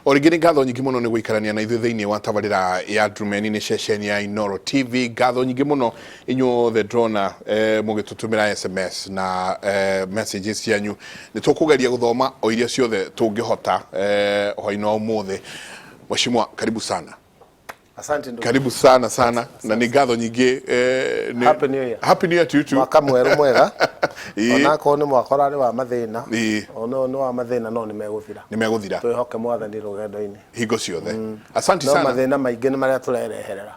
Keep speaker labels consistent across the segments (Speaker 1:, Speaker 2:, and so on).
Speaker 1: O rĩngĩ nĩ ngatho nyingĩ mũno nĩ gũikarania na ithuĩ thĩinĩ wa tabarĩra ya Ndrumeni, nĩ ceceni ya Inoro TV. Ngatho nyingĩ mũno inyuothe ndĩrona mũgĩtũtũmĩra SMS na messages cianyu. Nĩ tũkũgeria gũthoma o iria ciothe tũngĩhota hwainĩ wa ũmũthĩ. Mheshimiwa, karibu sana.
Speaker 2: Asante ndugu.
Speaker 1: Karibu sana sana na nĩ ngatho nyingĩ
Speaker 2: Happy New Year.
Speaker 1: Happy New Year to you too.
Speaker 2: Mwaka mwerũ mwega. Onakorwo nĩ mwaka ũrarĩ wa mathĩna. Ona ũyũ nĩ wa mathĩna, no nĩ megũthira.
Speaker 1: Nĩ megũthira.
Speaker 2: Twĩhoke Mwathani rũgendo-inĩ.
Speaker 1: Hingo ciothe. Asante
Speaker 2: No
Speaker 1: sana.
Speaker 2: mathĩna maingĩ nĩ marĩa tũrereherera.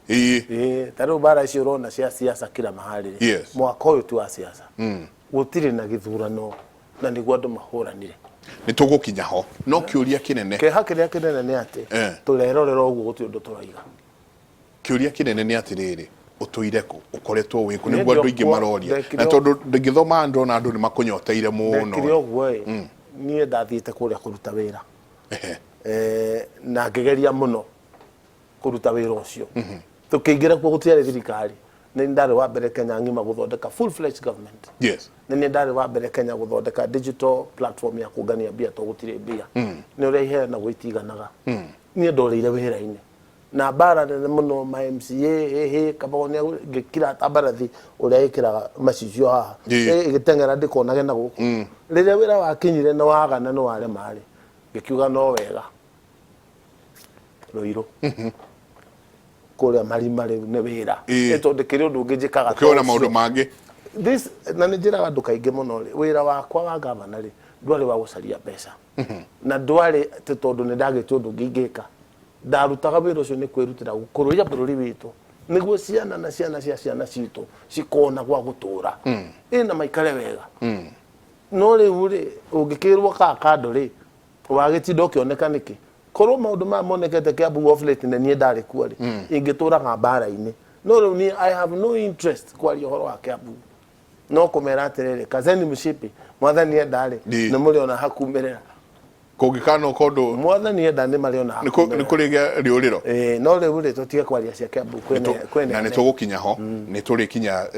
Speaker 2: Ĩĩ, ta rĩu mbara icio ũrona cia siasa kila mahali rĩ. Mwaka ũyũ ti wa siasa. Gũtirĩ na gĩthurano na nĩguo andũ mahũranire.
Speaker 1: Nĩ tũgũkinya ho, no kĩũria kĩnene.
Speaker 2: Kĩeha kĩrĩa kĩnene nĩ atĩ tũrerorera ũguo, gũtirĩ ũndũ tũroiga.
Speaker 1: Kĩũria kĩnene nĩ atĩrĩrĩ, ũtũire kũ, ũkoretwo wĩ kũ? Nĩguo andũ aingĩ maroria, na tondũ ndingĩthoma ndona andũ nĩ makũnyoteire mũno.
Speaker 2: Ndekire ũguo ĩ, niĩ ndathiĩte kũrĩa kũruta wĩra na ngĩgeria mũno kũruta wĩra ũcio. Tũkĩingĩra kuo gũtiarĩ thirikari. Nĩ ndarĩ wa mbere Kenya ng'ima gũthondeka full fledged government. Nĩ niĩ ndarĩ wa mbere Kenya gũthondeka digital platform ya kũngania mbia tondũ gũtirĩ mbia. Nĩ ũrĩa iheanagwo itiganaga. Niĩ ndorĩire wĩra-inĩ na mbara nene mũno, ma MCA ĩhĩ Kabogo nĩ ngĩkira ta mbarathi ũrĩa ĩkĩraga macicio haha ĩgĩteng'era ndĩkonage na gũkũ. Rĩrĩa wĩra wakinyire na wagana nĩ warema rĩ, ngĩkiuga no wega Rũirũ kũrĩa marima rĩu nĩ wĩra. Nĩ tondũ ndĩkĩrĩ ũndũ ũngĩ njĩkaga.
Speaker 1: Ũkĩona maũndũ mangĩ.
Speaker 2: This na nĩ njĩraga andũ kaingĩ mũno rĩ, wĩra wakwa wa gavana rĩ, ndwarĩ wa gũcaria mbeca na ndwarĩ atĩ tondũ nĩ ndagĩte ũndũ ũngĩ ingĩka. Ndarutaga wĩra ũcio nĩ kwĩrutĩra gũkũrũria bũrũri witũ nĩguo ciana na ciana cia ciana citũ cikona gwa gũtũra ĩ na maikare wega. No rĩu rĩ, ũngĩkĩrwo kaa kando rĩ, wagĩtinda ũkĩoneka nĩkĩ? Korwo maũndũ maya monekete Kiambu of late na niĩ ndarĩ kuo rĩ, ingĩtũraga mbara-inĩ. No rĩu niĩ I have no interest kwaria ũhoro wa Kiambu, no kũmera atĩrĩrĩ, kazeni mshipi, Mwathani enda rĩ, nĩ mũrĩona hakumĩrĩra.
Speaker 1: Kũngĩkanoka ũndũ.
Speaker 2: Mwathani enda nĩ marĩona
Speaker 1: hakumĩrĩra. Nĩ kũrĩgĩa rĩũrĩro.
Speaker 2: Ĩĩ, no rĩu rĩ, tũtige kwaria cia Kiambu, kwĩna
Speaker 1: na nĩ tũgũkinya ho, nĩ tũrĩkinya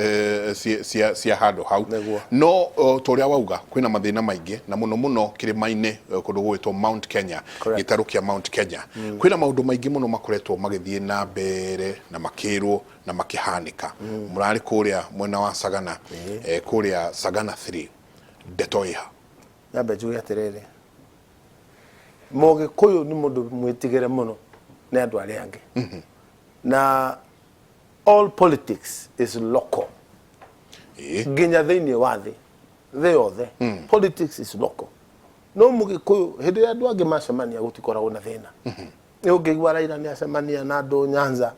Speaker 1: cia handũ hau. No ta ũrĩa wauga, kwĩna mathĩna maingĩ na mũno mũno kĩrĩma-inĩ, kũndũ gũgwĩtwo Mount Kenya, gĩtarũ kĩa Mount Kenya. Kwĩna maũndũ maingĩ mũno makoretwo magĩthiĩ na mbere na makĩrwo na makĩhanĩka. Mũrarĩ kũrĩa mwena wa Sagana, kũrĩa Sagana 3, ndeto ĩha?
Speaker 2: Nyambe njuge atĩrĩrĩ, Mũgĩkũyũ nĩ mũndũ mwĩtigĩre mũno nĩ andũ arĩa angĩ. Na all politics is local. Nginya thĩinĩ wa thĩ, thĩ yothe, politics is local. No Mũgĩkũyũ, hĩndĩ ĩrĩa andũ angĩ macemania gũtikoragwo na thĩna. Nĩ ũngĩigua Raila nĩ acemania na andũ Nyanza,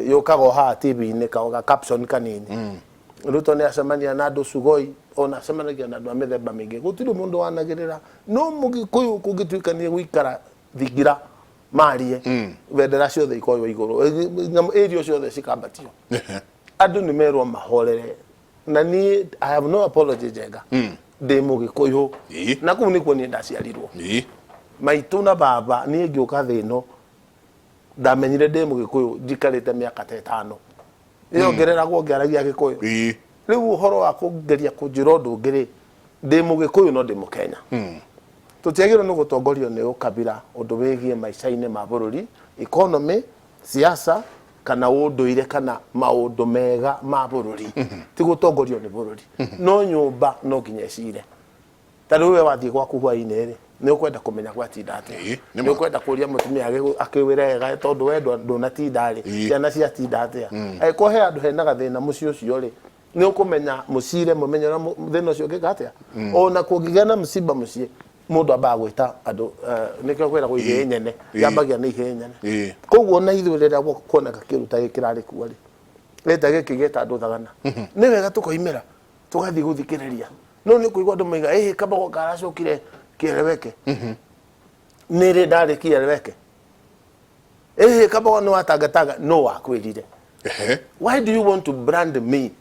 Speaker 2: yũkaga o haha TV-inĩ ga caption kanini. Ruto nĩ acemania na andũ Sugoi, ona acemanagia na andũ a mĩthemba mĩingĩ. Gũtirĩ mũndũ wanagĩrĩra. No Mũgĩkũyũ kũngĩtuĩka nĩ gũikara thingira marie, bendera ciothe ikoywo igũrũ, nyamũ area ciothe cikambatio. Andũ nĩ merwo mahorere. Na niĩ I have no apology, Njenga. Ndĩ Mũgĩkũyũ. Na kũu nĩkuo niĩ ndaciarirwo. Maitũ na baba, niĩ ngĩũka thĩ ĩno ndamenyire ndĩ Mũgĩkũyũ njikarĩte mĩaka ta 5 ĩyo ngereragwo ngĩaragia Gĩkũyũ. Rĩu ũhoro wa kũgeria kũnjĩra ũndũ ũngĩ rĩ, ndĩ Mũgĩkũyũ no ndĩ Mũkenya. Tũtiagĩrĩirwo nĩ gũtongorio nĩ ũkabira ũndũ wĩgiĩ maica-inĩ ma bũrũri, economy, siasa kana ũndũire kana maũndũ mega ma bũrũri. Ti gũtongorio nĩ bũrũri. No nyũmba no nginya ĩcire. Ta rĩu we wathiĩ gwaku hwainĩ rĩ, nĩ ũkwenda kũmenya gwatinda atĩa.
Speaker 1: Nĩ
Speaker 2: Nĩ
Speaker 1: ma.
Speaker 2: ũkwenda kũria mũtumia akĩwĩre wega tondũ we ndũnatinda rĩ, ciana ciatinda atĩa. Angĩkorwo he handũ hena gathĩna mũciĩ ũcio rĩ, nĩ ũkũmenya mũcire mũmenye ũrĩa thĩna ũcio ũngĩka atĩa. Ona kũngĩgĩa na msiba mũciĩ, mũndũ ambaga gwĩta andũ, nĩkĩo kwĩragwo ihĩĩ nyene, yambagia nĩ ihĩĩ nyene. Koguo ona ithuĩ rĩrĩa kuoneka kĩũndũ ta gĩkĩ kĩrarĩ kuo rĩ, gĩta gĩkĩ gĩta andũ thagana, nĩ wega tũkoimĩra tũgathiĩ gũthikĩrĩria. No nĩ ũkũigua andũ maiga ĩhĩ Kabogo karacokire kĩeleweke. Nĩ rĩ ndarĩ kĩeleweke? Ĩhĩ Kabogo nĩ watangatanga, no wakwĩrire. Why do you want to brand me?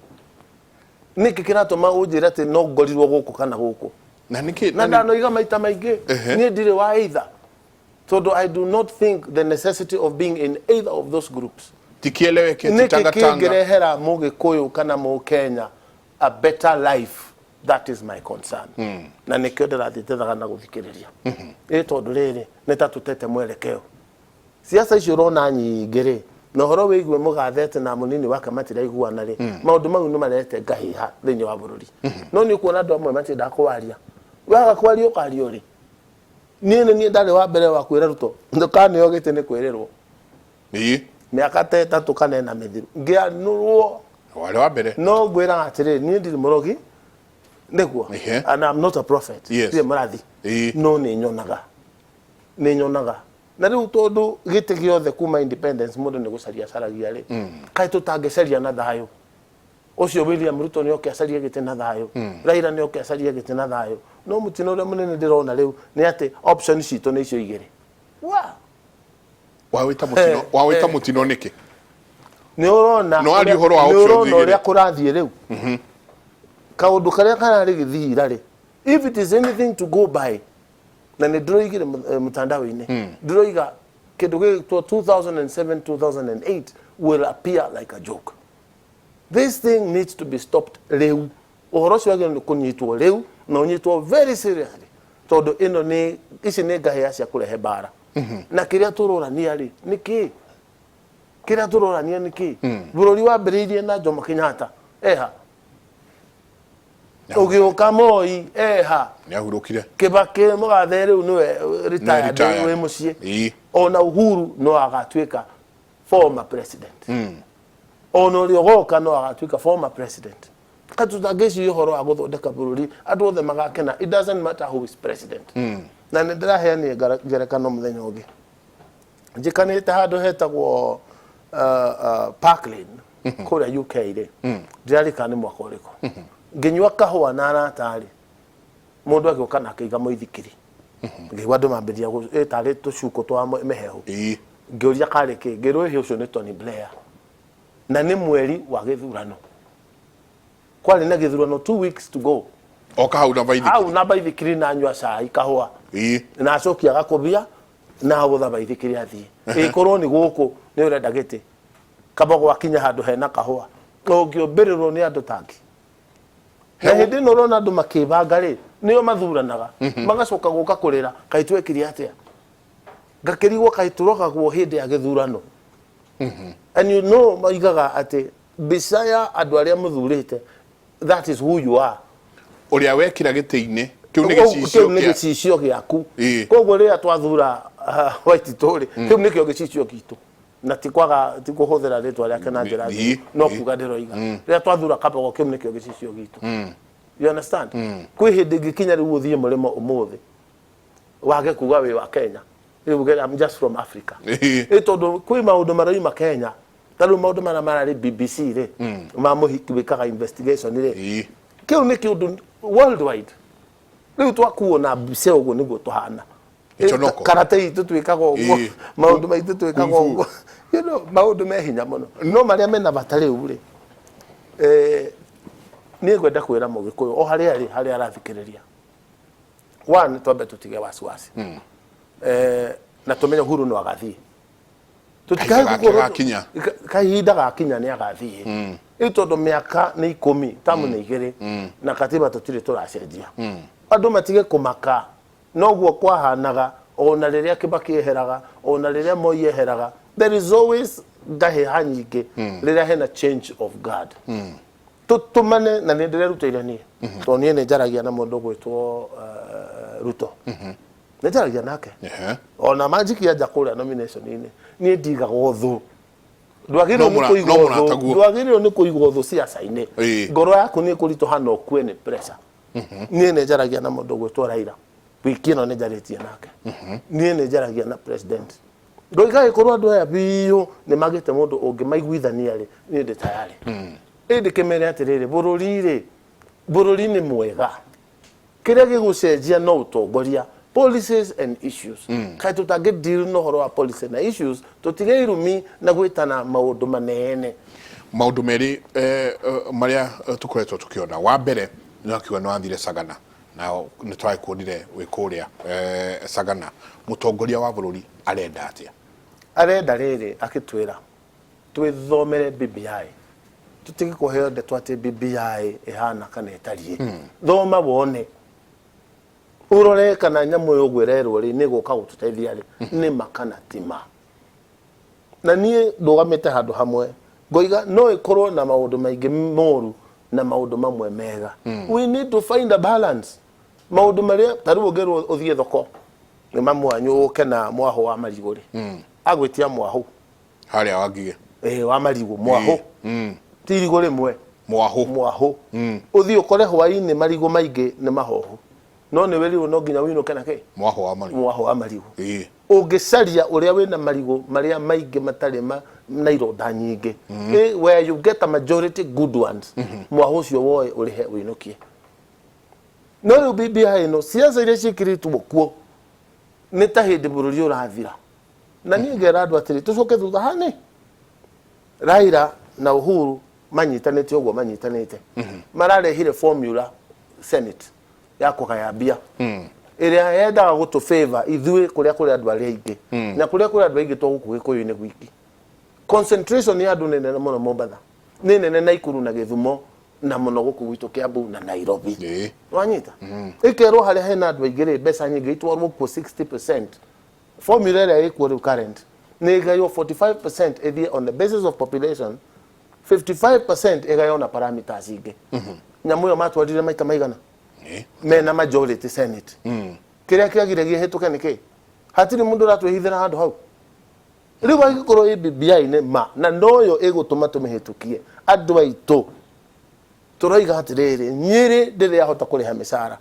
Speaker 2: Nĩkĩ kĩratũma ũnjĩre atĩ no ngorirwo gũkũ kana gũkũ?
Speaker 1: Na nĩkĩ?
Speaker 2: Na ndanoiga maita maingĩ, niĩ ndirĩ wa either, tondũ I do not think the necessity of being in either of those groups.
Speaker 1: Ti kieleweke, ti
Speaker 2: Nĩkĩ
Speaker 1: tangatanga.
Speaker 2: kĩngĩrehera Mũgĩkũyũ kana Mũkenya a better life? That is my concern. Na nĩkĩo ndĩrathiĩ njethaga na gũthikĩrĩria. Ĩ tondũ rĩrĩ, nĩ ta tũtete mwerekeo. Siasa icio ũrona nyingĩ rĩ, na ũhoro wĩgiĩ mũgathe atĩ na mũnini wake matiraiguana rĩ, maũndũ mau nĩ marehete ngahĩha thĩinĩ wa bũrũri. No nĩ ũkuona andũ amwe matiendaga kwaria. Waga kwaria ũkaria ũrĩ? Niĩ nĩ niĩ ndarĩ wa mbere wa kwĩra Ruto ndũkaneo gĩtĩ nĩ kwĩrĩrwo. Mĩaka ta ĩtatũ kana ĩna mĩthiru ngĩanũrwo.
Speaker 1: Warĩ wa mbere.
Speaker 2: No ngwĩraga atĩrĩrĩ, niĩ ndirĩ mũrogi nĩguo, and I'm not a prophet, ndirĩ mũrathi, no nĩ nyonaga, nĩ nyonaga. Na rĩu tondũ gĩtĩ gĩothe kuma independence mũndũ nĩ gũcaria acaragia rĩ, kaĩ tũtangĩcaria na thayũ? Ũcio William Ruto nĩ oke acarie gĩtĩ na thayũ, Raila nĩ oke acarie gĩtĩ na thayũ. No mũtino ũrĩa mũnene ndĩrona rĩu nĩ atĩ option citũ nĩ icio igĩrĩ. Wa!
Speaker 1: Wawĩta mũtino, wawĩta mũtino nĩkĩ?
Speaker 2: Nĩ ũrona
Speaker 1: No aria ũhoro wa
Speaker 2: nĩ
Speaker 1: options
Speaker 2: ũrona
Speaker 1: igĩrĩ.
Speaker 2: ũrĩa kũrathiĩ rĩu. Kaũndũ karĩa kararĩ gĩthira rĩ, if it is anything to go by, na nĩ ndĩroigire mtandao-inĩ, ndĩroiga kĩndũ gĩgĩtwo 2007 2008 will appear like a joke. This thing needs to be stopped rĩu. Ũhoro ũcio wagĩrĩirwo nĩ kũnyitwo rĩu na ũnyitwo very seriously tondũ ĩno nĩ ici nĩ ngahĩha cia kũrehe mbara. Na kĩrĩa tũrorania rĩ nĩ kĩ? Kĩrĩa tũrorania nĩ kĩ? Bũrũri wambĩrĩirie na Jomo Kenyatta eha, ũgĩũka Moi eha,
Speaker 1: Nĩ ahurũkire.
Speaker 2: Kibaki mũgathe rĩu nĩwe retired
Speaker 1: retired.
Speaker 2: wĩ mũciĩ. Ona Uhuru no agatuĩka former president. Ona ũrĩa ũgoka no agatuĩka former president. Ka tũtangĩciria ũhoro wa gũthondeka bũrũri andũ othe magakena, it doesn't matter who is president. Na nĩ ndĩraheanire ngerekano mũthenya ũngĩ njĩkanĩte handũ hetagwo Park Lane kũrĩa UK rĩ, ndĩrarikana nĩ mwaka ũrĩkũ, ngĩnyua kahũa na arata rĩ, mũndũ agĩũka na akĩiga mũithikiri, ngĩigua andũ mambĩrĩria tarĩ tũcuko twa mĩhehu. Ngĩũria karĩ kĩ, ngĩrwo ĩhĩ ũcio nĩ Tony Blair, na nĩ mweri wa gĩthurano, kwarĩ na gĩthurano 2 weeks to go.
Speaker 1: Oka hau na baithikiri.
Speaker 2: Hau na baithikiri na anyua cai kahũa na acokia gakũbia na agũtha baithikiri athiĩ. Ĩkorwo nĩ gũkũ nĩ ũrenda gĩtĩ kaba gwakinya handũ hena kahũa ũngĩũmbĩrĩrwo nĩ andũ tangi na hĩndĩ ĩno ũrona andũ makĩbanga rĩ, nĩo mathuranaga magacoka gũka kũrĩra kaĩ twekire atĩa, ngakĩrigwo kaĩ tũrogagwo hĩndĩ ya gĩthurano. And you know maigaga atĩ mbica ya andũ arĩa mũthurĩte, that is who you are.
Speaker 1: Ũrĩa wekĩra gĩtĩ-inĩ kĩu nĩ gĩcicio
Speaker 2: kĩu nĩ gĩcicio gĩaku. Koguo rĩrĩa twathura Waititũ rĩ, kĩu nĩkĩo gĩcicio gitũ, na ti kwaga ti kũhũthĩra rĩtwa rĩake na njĩra njũru, no kuga ndĩroiga rĩrĩa twathura Kabogo kĩu nĩkĩo gĩcicio gitũ. You understand? Kwĩ hĩndĩ ĩngĩkinya rĩu ũthiĩ mũrĩmo ũmũthĩ wage kuga wĩ wa Kenya, rĩu uge I'm just from Africa. Ĩ tondũ kwĩ maũndũ maroima Kenya, ta rĩu maũndũ marĩa mararĩ BBC rĩ, ma mũhiki wĩkaga investigation rĩ, kĩu nĩ kĩũndũ worldwide. Rĩu twakuo na mbica ũguo nĩguo tũhana.
Speaker 1: Gĩconoko.
Speaker 2: Karate itũ twĩkaga ũguo, maũndũ maitũ twĩkaga
Speaker 1: Kung fu.
Speaker 2: ũguo. Maũndũ me hinya mũno, no marĩa mena bata rĩu rĩ, niĩ ngwenda kwĩra mũgĩkũyũ o harĩa arĩ, harĩa arathikĩrĩria, one, twambe tũtige wasiwasi, na tũmenye Uhuru no agathiĩ.
Speaker 1: Kahinda gake gakinya.
Speaker 2: Kahinda gakinya nĩ agathiĩ. Ĩ tondũ mĩaka nĩ 10, tamu nĩ 2, na katiba tũtirĩ tũracenjia. Andũ matige kũmaka. Noguo kwahanaga ona rĩrĩa Kibaki eheraga, ona rĩrĩa Moi eheraga, there is always ngahĩha nyingĩ rĩrĩa hena change of guard. Tũtũmane na nĩ ndĩrerutĩire niĩ, tondũ niĩ nĩ njaragia na mũndũ ũgwĩtwo Ruto, nĩ njaragia nake. Ona manjikia nja kũrĩa nomination-inĩ, niĩ ndigagwo thũ. Ndwagĩrĩirwo
Speaker 1: No
Speaker 2: nĩ
Speaker 1: no
Speaker 2: kũigwo thũ,
Speaker 1: mũrataguo.
Speaker 2: Ndwagĩrĩirwo nĩ kũigwo thũ ciaca-inĩ. Ngoro yaku nĩ ĩkũritũha na ũkue nĩ pressure. Niĩ nĩ njaragia na mũndũ ũgwĩtwo Raila, wiki ĩno nĩ njarĩtie nake. Niĩ nĩ njaragia na president, ngoiga gĩkorwo andũ aya biũ nĩ magĩte mũndũ ũngĩmaiguithania rĩ, niĩ ndĩ tayarĩ. Ĩndĩ kĩmere atĩrĩrĩ, bũrũri rĩ, bũrũri nĩ mwega, kĩrĩa gĩgũcenjia no ũtongoria, policies and issues. Kaĩ tũtangĩ deal na ũhoro wa policy na issues, tũtige irumi na gwĩtana maũndũ manene?
Speaker 1: Maũndũ merĩ marĩa tũkoretwo tũkĩona, wa mbere nĩ wakiuga nĩ wathire Sagana na nĩ tũragĩkuonire wĩ kũrĩa Sagana. Mũtongoria wa bũrũri arenda atĩa?
Speaker 2: Arenda rĩrĩ, akĩtwĩra twĩthomere BBI. Tũtige kũheo ndeto atĩ BBI ĩhana kana ĩtariĩ. Thoma wone, ũrore kana nyamũ ĩyo ũguo ĩrerwo rĩ, nĩ ĩgũka gũtũteithia rĩ, nĩ ma kana ti ma. Na niĩ ndũgamĩte handũ hamwe ngoiga no ĩkorwo na maũndũ maingĩ moru na maũndũ mamwe mega. We need to find a balance. Maũndũ marĩa ta rĩu ũngĩrwo ũthiĩ thoko nĩ mamu wanyu ũke na mwahũ wa marigũ rĩ, agwĩtia mwahũ.
Speaker 1: Harĩa wa ngigĩ.
Speaker 2: Ĩĩ, wa marigũ mwahũ. Ti irigũ rĩmwe.
Speaker 1: Mwahũ.
Speaker 2: Mwahũ. Ũthiĩ ũkore hwainĩ marigũ maingĩ nĩ mahohu, no nĩ wĩrirwo no nginya ũinũke na kĩ?
Speaker 1: Mwahũ wa marigũ.
Speaker 2: Mwahũ wa marigũ. Ũngĩcaria ũrĩa wĩna marigũ marĩa maingĩ matarĩ na ironda nyingĩ, where you get a majority good ones, mwahũ ũcio woe ũrĩhe ũinũkie. No rĩu BBI ĩno, ciaca iria ciĩkĩrĩtwo kuo nĩ ta hĩndĩ bũrũri ũrathira. Na niĩ ngera andũ atĩrĩ, tũcoke thutha hanĩ Raila na Uhuru manyitanĩte ũguo manyitanĩte, mararehire formula Senate ya kũgaya mbia ĩrĩa yendaga gũtũ favor ithuĩ kũrĩa kũrĩ andũ arĩa aingĩ, na kũrĩa kũrĩ andũ aingĩ to gũkũ Gĩkũyũ-inĩ gwiki. Concentration ya andũ nĩ nene mũno Mombatha, nĩ nene Naikuru na Gĩthumo, na mũno gũkũ gwitũ Kiambu na Nairobi. Wanyita ĩkerwo harĩa hena andũ aingĩ rĩ, mbeca nyingĩ itwarwo kuo 60%. Formula ĩrĩa ĩkuo rĩu current nĩ ĩgaywo 45% ĩthiĩ on the basis of population, 55% ĩgaywo na parameters ingĩ. Nyamũ ĩyo matwarire maita maigana mena majority Senate, kĩrĩa kĩagire gĩhĩtũke nĩ kĩ? Hatirĩ mũndũ ũratwĩhithĩra handũ hau. Rĩu angĩkorwo ĩ BBI nĩ ma na noyo ĩgũtũma tũmĩhĩtũkie, andũ aitũ tũroiga atĩrĩrĩ, Nyĩrĩ ndĩrĩ yahota kũrĩha mĩcara,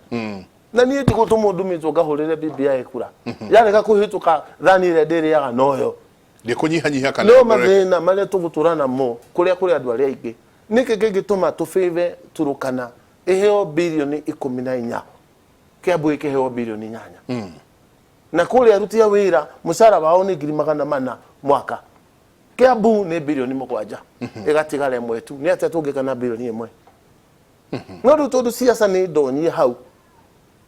Speaker 2: na niĩ ndigũtũmwo ndumĩtwo ngahũrĩre BBI kura. Yarega kũhĩtũka, thani ĩrĩa ndĩrĩaga noyo.
Speaker 1: Ndĩkũnyihanyiha kana
Speaker 2: no mathĩna marĩa tũgũtũra namo kũrĩa kũrĩ andũ arĩa aingĩ. Nĩkĩ kĩngĩtũma tũbĩbe Turukana ĩheo birioni 14, Kiambu ĩkĩheo birioni 8, na kũrĩa aruti a wĩra mũcara wao nĩ 400,000 mwaka? Kiambu nĩ birioni 7, ĩgatigara ĩmwe tu. Nĩ atĩa tũngĩka na birioni 1? No rĩu tondũ ciaca nĩ ndonyie hau,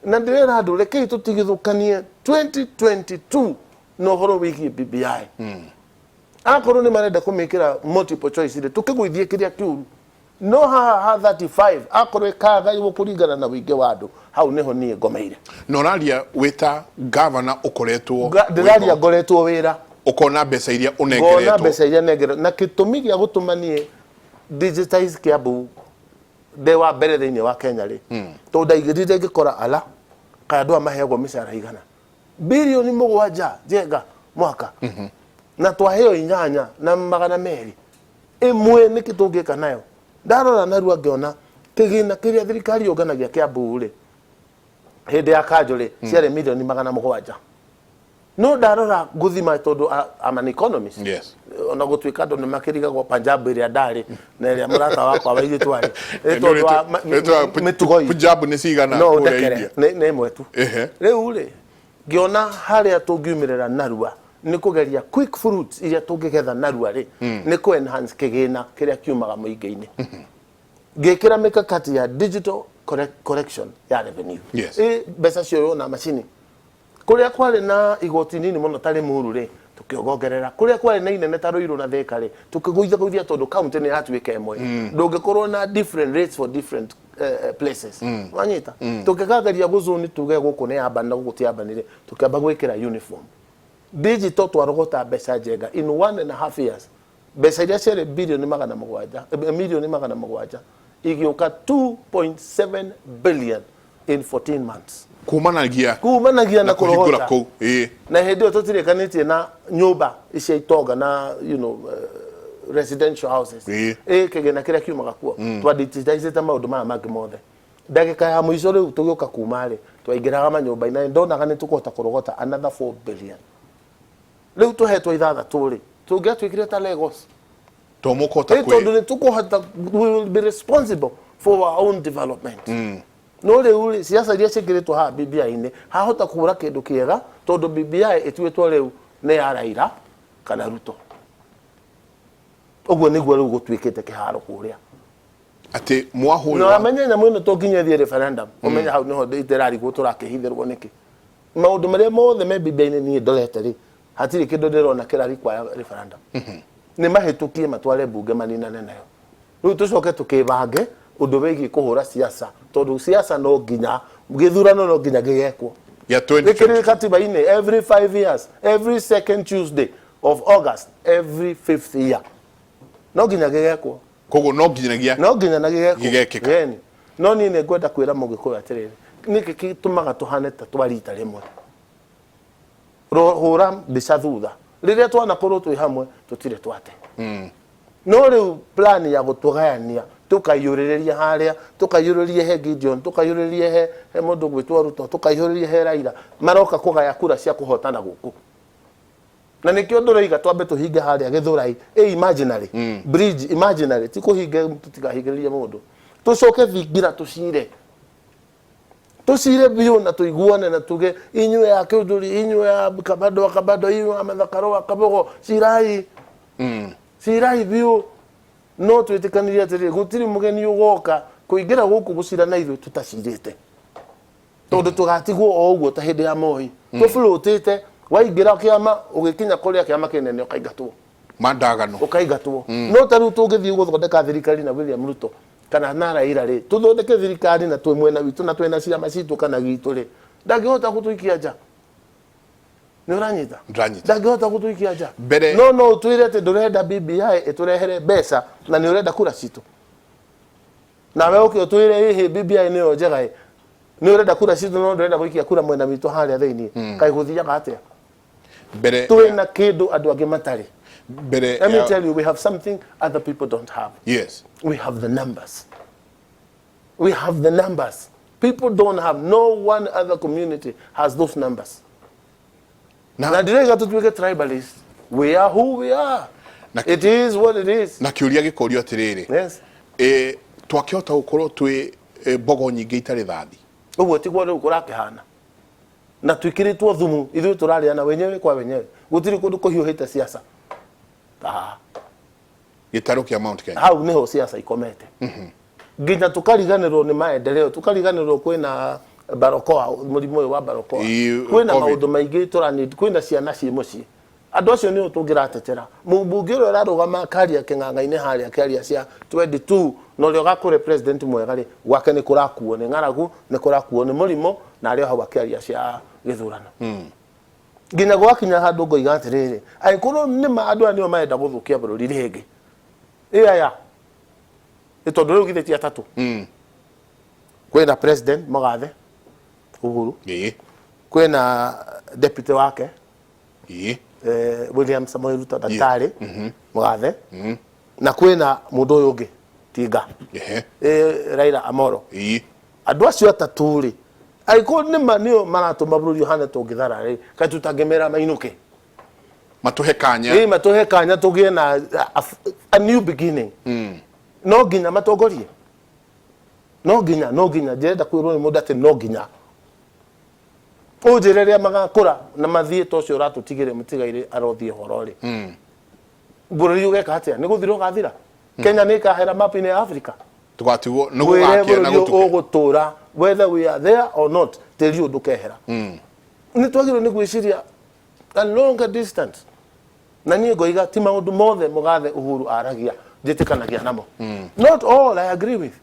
Speaker 2: na ndĩrera andũ, rekei tũtigithũkanie 2022 na ũhoro wĩgiĩ BBI. Akorwo nĩ marenda kũmĩkĩra multiple choice rĩ, tũkĩgũithie kĩrĩa kĩũru. No haha ha 35, akorwo ĩkagaywo kũringana na ũingĩ wa andũ, hau nĩho niĩ ngomeire.
Speaker 1: Na ũraria wĩ ta gavana ũkoretwo
Speaker 2: Ndĩraria wĩho, ngoretwo wĩra.
Speaker 1: Ũkona mbeca iria
Speaker 2: Ngona
Speaker 1: ũnengeretwo.
Speaker 2: mbeca iria nengeretwo, na gĩtũmi gĩa gũtũma niĩ digitize Kiambu ndĩ wa mbere thĩinĩ wa Kenya rĩ, tondũ ndaigĩrire ngĩkora ala kaĩ andũ aya maheagwo mĩcara igana birioni 7 njenga mwaka, na twaheo 8,200 ĩmwe, nĩkĩ tũngĩka nayo? Ndarora narua ngĩona kĩgĩna kĩrĩa thirikari yũnganagia Kiambu rĩ, hĩndĩ ya kanjũ rĩ, ciarĩ mirioni 700. No ndarora ngũthima, tondũ I'm an economist, ona gũtuĩka andũ nĩ makĩrigagwo Punjab ĩrĩa ndarĩ na ĩrĩa mũrata wakwa wa ithuĩ twarĩ, nĩ tondũ wa mĩtugo itũ.
Speaker 1: Punjab nĩ cigana
Speaker 2: no
Speaker 1: kũrĩa
Speaker 2: ũndekere
Speaker 1: India?
Speaker 2: Nĩ ĩmwe tu. Rĩu rĩ, ngĩona harĩa tũngiumĩrĩra narua nĩ kũgeria quick fruits iria tũngĩgetha narua rĩ, nĩ kũ enhance kĩgĩna kĩrĩa kiumaga mũingĩ-inĩ. Ngĩkĩra mĩkakati ya digital correction ya revenue. Ĩ mbeca cioywo na macini. Kũrĩa kwarĩ na igoti nini mũno ta Limuru rĩ, tũkĩongongerera. Kũrĩa kwarĩ na inene ta Ruiru na Thika rĩ, tũkĩgũithagũithia, tondũ county nĩ yatuĩka ĩmwe. Ndũngĩkorwo na different rates for different places. Wanyita? Tũkĩgageria gũzoni tuge gũkũ nĩ urban na gũkũ ti urban rĩ, tũkĩamba gwĩkĩra uniform. Digital twarogota mbeca njenga in 1.5 years. Mbeca iria ciarĩ birioni 700, mirioni 700 igĩũka 2.7 billion in 14 months.
Speaker 1: Kumanagia
Speaker 2: kumanagia na
Speaker 1: kũhingũra
Speaker 2: kũrogota.
Speaker 1: Kũu, ĩĩ.
Speaker 2: Na hĩndĩ ĩyo tũtirĩkanĩtie na nyũmba cia itonga na residential houses. Ĩ kĩgĩna kĩrĩa kiumaga kuo, twadigitizĩte maũndũ maya mangĩ mothe. Ndagĩka ya mũico rĩu tũgĩũka kuma rĩ, twaingĩraga manyũmba-inĩ na ndonaga nĩ tũkũhota kũrogota another 4 billion. Rĩu tũhetwo ithathatũ rĩ, tũngĩatuĩkire ta Lagos.
Speaker 1: To mũkũhota
Speaker 2: Ĩ tondũ nĩ tũkũhota, we will be responsible for our own development. No rĩu rĩ, ciaca iria ciĩkĩrĩtwo haha BBI-inĩ, hahota kũra kĩndũ kĩega, tondũ BBI ĩtuĩtwo rĩu nĩ ya Raila kana Ruto. Ũguo nĩguo rĩu gũtuĩkĩte kĩharo kũrĩa.
Speaker 1: Atĩ mwahũ ũyũ
Speaker 2: Na wamenye nyamũ ĩno to nginya ĩthiĩ referendum. Ũmenye hau nĩho ndĩrarigwo tũrakĩhithĩrwo nĩkĩ. Maũndũ marĩa mothe me BBI-inĩ niĩ ndorete rĩ, hatirĩ kĩndũ ndĩrona kĩra require referendum. Nĩ mahĩtũkie matware mbunge maninane nayo. Rĩu tũcoke tũkĩbange ũndũ wĩgiĩ kũhũra siasa, tondũ siasa no nginya, gĩthurano no nginya gĩgekwo.
Speaker 1: Gĩa
Speaker 2: Gĩkĩrĩ
Speaker 1: 2022.
Speaker 2: katiba-inĩ, every 5 years, every second Tuesday of August, every fifth year. No nginya gĩgekwo.
Speaker 1: Koguo no nginyagia
Speaker 2: No nginya na gĩgekwo.
Speaker 1: Gĩgekĩka.
Speaker 2: Yeni. No niĩ nĩ ngwenda kwĩra Mũgĩkũyũ atĩrĩrĩ, nĩkĩ gĩtũmaga tũhane ta twa rita rĩmwe? Hũra mbica thutha. Rĩrĩa twanakorwo twĩ hamwe, tũtirĩ twate. No rĩu plan ya gũtũgayania, tũkaiyũrĩrĩria harĩa, tũkaiyũrĩrĩria he Gideon, tũkaiyũrĩrĩria he, he mũndũ gwĩtwo Ruto, tũkaiyũrĩrĩria he Raila, maroka kũgaya kura cia kũhotana gũkũ. Na nĩkĩo ndĩroiga twambe tũhinge harĩa Gĩthũrai, ĩ imaginary, bridge imaginary, ti kũhinge tũtikahingĩrĩrie mũndũ. Tũcoke thingira tũcire. Tũcire biũ na tũiguane na tuge inyuĩ a Kĩũndũri, inyuĩ a Kabando wa Kabando, inyuĩ a Mathakaro wa Kabogo, cirai. Cirai biũ. No twĩtĩkanĩrie atĩrĩrĩ, gũtirĩ mũgeni ũgoka kũingĩra gũkũ gũcira na ithuĩ tũtacirĩte. Tondũ tũgatigwo o ũguo ta hĩndĩ ya Moi. Tũbulũtĩte, waingĩra kĩama, ũgĩkinya kũrĩa kĩama kĩnene ũkaingatwo.
Speaker 1: Mandagano.
Speaker 2: Ũkaingatwo. No ta rĩu tũngĩthiĩ gũthondeka thirikari na William Ruto kana na Raila rĩ, tũthondeke thirikari na twĩ mwena witũ na twĩna ciama citũ kana gitũ rĩ, ndangĩhota gũtũikia nja. Nĩ ũranyita?
Speaker 1: Ndĩranyita.
Speaker 2: Ndangĩhota gũtũikia nja.
Speaker 1: Mbere-
Speaker 2: No no ũtwĩre atĩ ndũrenda BBI ĩtũrehere mbeca na nĩ ũrenda kura citũ. Nawe ũke ũtwĩre ĩhĩ BBI nĩyo njega ĩ. Nĩ ũrenda kura citũ no ndũrenda gũikia kura mwena witũ harĩa thĩinĩ. Kaĩ gũthiaga atĩa?
Speaker 1: Mbere
Speaker 2: Twĩ na kĩndũ andũ angĩ matarĩ.
Speaker 1: Mbere
Speaker 2: Let me tell you, we have something other people don't have. We have the numbers. We have the numbers. People don't have, no one other community has those numbers. Na ndĩraiga tũtuĩke tribalist. We are who we are. It is what it is.
Speaker 1: Na kĩũria gĩkorio atĩrĩrĩ.
Speaker 2: Yes.
Speaker 1: Twakĩhota gũkorwo twĩ mbogo nyingĩ itarĩ thathi?
Speaker 2: Ũguo tiguo rĩu kũrakĩhana. Na twĩkĩrĩtwo thumu, ithuĩ tũrarĩana wenyewe kwa wenyewe. Gũtirĩ kũndũ kũhiũhĩte siasa.
Speaker 1: Gĩtarũ kĩa Mount Kenya.
Speaker 2: Hau nĩho siasa ikomete. Nginya tũkariganĩrwo nĩ maendeleo, tũkariganĩrwo kwĩna barokoa, mũrimũ ũyũ wa barokoa. Kwĩna
Speaker 1: COVID.
Speaker 2: maũndũ maingĩ tũrani, kwĩna ciana ciĩ mũciĩ. Andũ acio nĩo tũngĩratetera. Mũmbunge ũrĩa ũrarũgama akaria kĩng'ang'a-inĩ harĩa akĩaria cia 22 na ũrĩa ũgakũre president mwega rĩ, gwake nĩ kũrakuo nĩ ng'aragu, nĩ kũrakuo nĩ mũrimũ, na arĩ o hau akĩaria cia gĩthurano. Nginya gwakinya handũ ngoiga atĩrĩrĩ, angĩkorwo nĩma andũ aya nĩo marenda gũthũkia bũrũri rĩngĩ, ĩ aya, nĩ tondũ rĩu githĩ ti atatũ? Kwĩna president Mũgathe Uhuru, kwĩna deputy wake William Samoei Ruto ndagĩtarĩ Mũgathe, na kwĩna mũndũ ũyũ ũngĩ Tinga, Raila Amolo. Andũ acio atatũ rĩ, angĩkorwo nĩma nĩo maratũma bũrũri ũhane tũngĩthara rĩ, kaĩ tũtangĩmera mainũke?
Speaker 1: Matũhe kanya.
Speaker 2: Ĩĩ, matũhe kanya tũgĩe na a new beginning. No nginya matongorie. No nginya, no nginya, ndĩrenda kwĩrwo nĩ mũndũ atĩ no nginya. Ũnjĩre rĩrĩa magakũra na mathiĩ ta ũcio ũratũtigĩre mũtigairĩ arothiĩ horo rĩ. Bũrũri ũgeka atĩa? Nĩ gũthira ũgathira? Kenya nĩ ĩkahera map-inĩ ya Africa?
Speaker 1: Tũgatigwo nĩ
Speaker 2: Mwĩre
Speaker 1: gũgakĩa na
Speaker 2: bũrũri
Speaker 1: gũtuke.
Speaker 2: ũgũtũra whether we are there or not, tĩri ũyũ ndũkehera. Nĩ twagĩrĩirwo nĩ gwĩciria a longer distance. Na niĩ ngoiga ti maũndũ mothe mũgathe Uhuru aragia njĩtĩkanagia namo. Not all I agree with.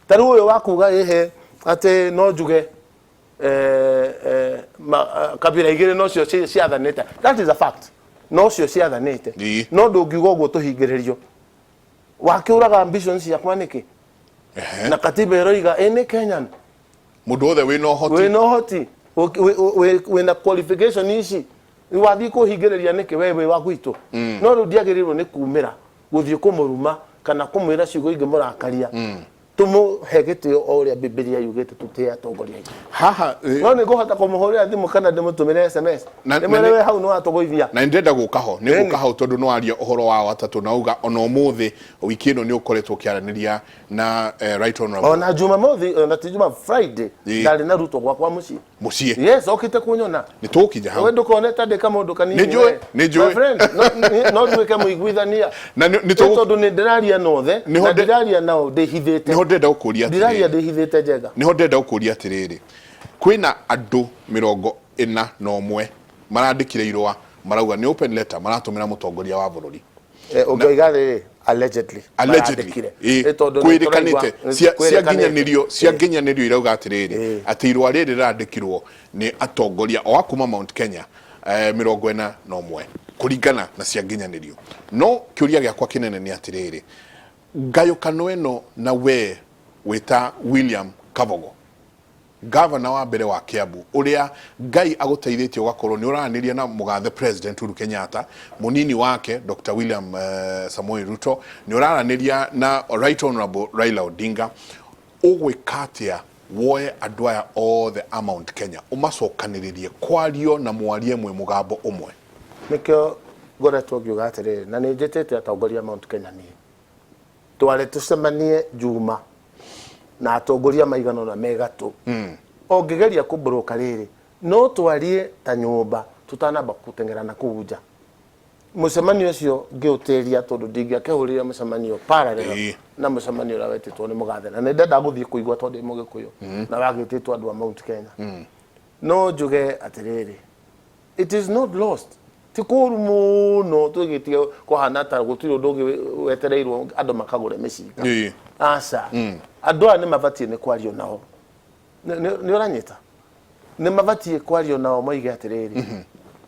Speaker 2: Ta rĩu ũyũ wa kuga ĩhĩ atĩ no njuge kabira igĩrĩ nocio ciathanĩte. That is a fact. Nocio ciathanĩte. No ndũngiuga ũguo tũhingĩrĩrio. Wakĩũraga ambitions ciakwa nĩkĩ? Na katiba ĩroiga any Kenyan
Speaker 1: Mũndũ wothe wĩna ũhoti.
Speaker 2: Wĩna ũhoti, wĩna qualification ici, wathiĩ kũhingĩrĩria nĩkĩ we wĩ wa gwitũ? No rĩu ndiagĩrĩirwo nĩ kumĩra gũthiĩ kũmũruma kana kũmwĩra ciugo ingĩmũrakaria. Tũmũhe gĩtĩo o ũrĩa Bibilia yugĩte tũtĩe atongoria aitũ.
Speaker 1: Haha,
Speaker 2: No nĩ ngũhota kũmũhũrĩra thimũ kana ndĩmũtũmĩre SMS. Ndĩmwĩre we hau nĩ watũgũithia.
Speaker 1: Na nĩ ndĩrenda gũka ho, nĩ ngũka hau tondũ nĩ waria ũhoro wa atatũ na uga ona ũmũthĩ wiki ĩno nĩ ũkoretwo ũkĩaranĩria na Right Honorable.
Speaker 2: Ona Jumamothi, ona ti Juma, Friday, ndarĩ na Ruto gwakwa mũciĩ.
Speaker 1: Mũciĩ.
Speaker 2: Yes, okĩte kunyona.
Speaker 1: Nĩ tũgũkinya hau.
Speaker 2: We ndũkone ta ndĩ kamũndũ kanini.
Speaker 1: Nĩ njũĩ,
Speaker 2: we.
Speaker 1: nĩ njũĩ.
Speaker 2: My friend, no nduĩke mũiguithania.
Speaker 1: Na nĩ tũgũ-
Speaker 2: Nĩ tondũ nĩ ndĩraria na othe,
Speaker 1: Nĩho
Speaker 2: na
Speaker 1: ndĩ-
Speaker 2: ndĩraria nao ndĩhithĩte.
Speaker 1: Nĩho ndĩrenda gũkũria
Speaker 2: Ndĩraria
Speaker 1: atĩrĩrĩ.
Speaker 2: ndĩhithĩte Njenga.
Speaker 1: Nĩho ndĩrenda gũkũria atĩrĩrĩ. Kwĩna andũ 41 marandĩkire irũa marauga nĩ open letter maratũmĩra mũtongoria wa bũrũri.
Speaker 2: Ũngĩoiga rĩrĩ, Allegedly.
Speaker 1: Allegedly.
Speaker 2: Marandĩkire.
Speaker 1: Ĩ,
Speaker 2: Nĩ tondũ nĩ
Speaker 1: kwĩrĩkanĩte.
Speaker 2: tũraigua-
Speaker 1: Cia
Speaker 2: kwĩrĩkanĩte.
Speaker 1: nginyanĩrio, cia
Speaker 2: Ĩ.
Speaker 1: nginyanĩrio irauga atĩrĩrĩ
Speaker 2: Ĩ.
Speaker 1: atĩ irũa rĩrĩ rĩrandĩkirwo nĩ atongoria o a kuma Mount Kenya 41 kũringana na cia nginyanĩrio. No kĩũria gĩakwa kĩnene nĩ atĩrĩrĩ, ngayũkano ĩno na we wĩta William Kabogo, gavana wa mbere wa Kiambu, ũrĩa Ngai agũteithĩtie ũgakorwo nĩ ũraranĩria na mũgathe President Uhuru Kenyatta, mũnini wake Dr. William Samoei Ruto, nĩ ũraranĩria na Right Honorable Raila Odinga, ũgwĩka atĩa woe andũ aya othe a Mount Kenya ũmacokanĩrĩrie kwario na mwarie mwĩ mũgambo ũmwe?
Speaker 2: Nĩkĩo ngoretwo ngiuga atĩrĩrĩ, na nĩ njĩtĩte atongoria a Mount Kenya niĩ tware tũcemanie Juma na atongoria maigana ũna me gatũ. Ũngĩgeria kũmbũrũka rĩrĩ, no twarie ta nyũmba tũtanamba gũteng'era na kũu nja. Mũcemanio ũcio ngĩũtĩria tondũ ndingĩakĩhũrire mũcemanio parallel na mũcemanio ũrĩa wetĩtwo nĩ mũgathe, na nĩ ndenda gũthiĩ kũigua tondũ ndĩ mũgĩkũyũ na wagĩtĩtwo andũ a Mount Kenya. No njuge atĩrĩrĩ, it is not lost, ti kũru mũno twĩgĩtie kũhana ta gũtirĩ ũndũ ũngĩ wetereirwo andũ makagũre mĩcinga. Aca, andũ aya nĩ mabatiĩ nĩ kwario nao. Nĩ ũranyita, nĩ mabatiĩ kwario nao moige atĩrĩrĩ,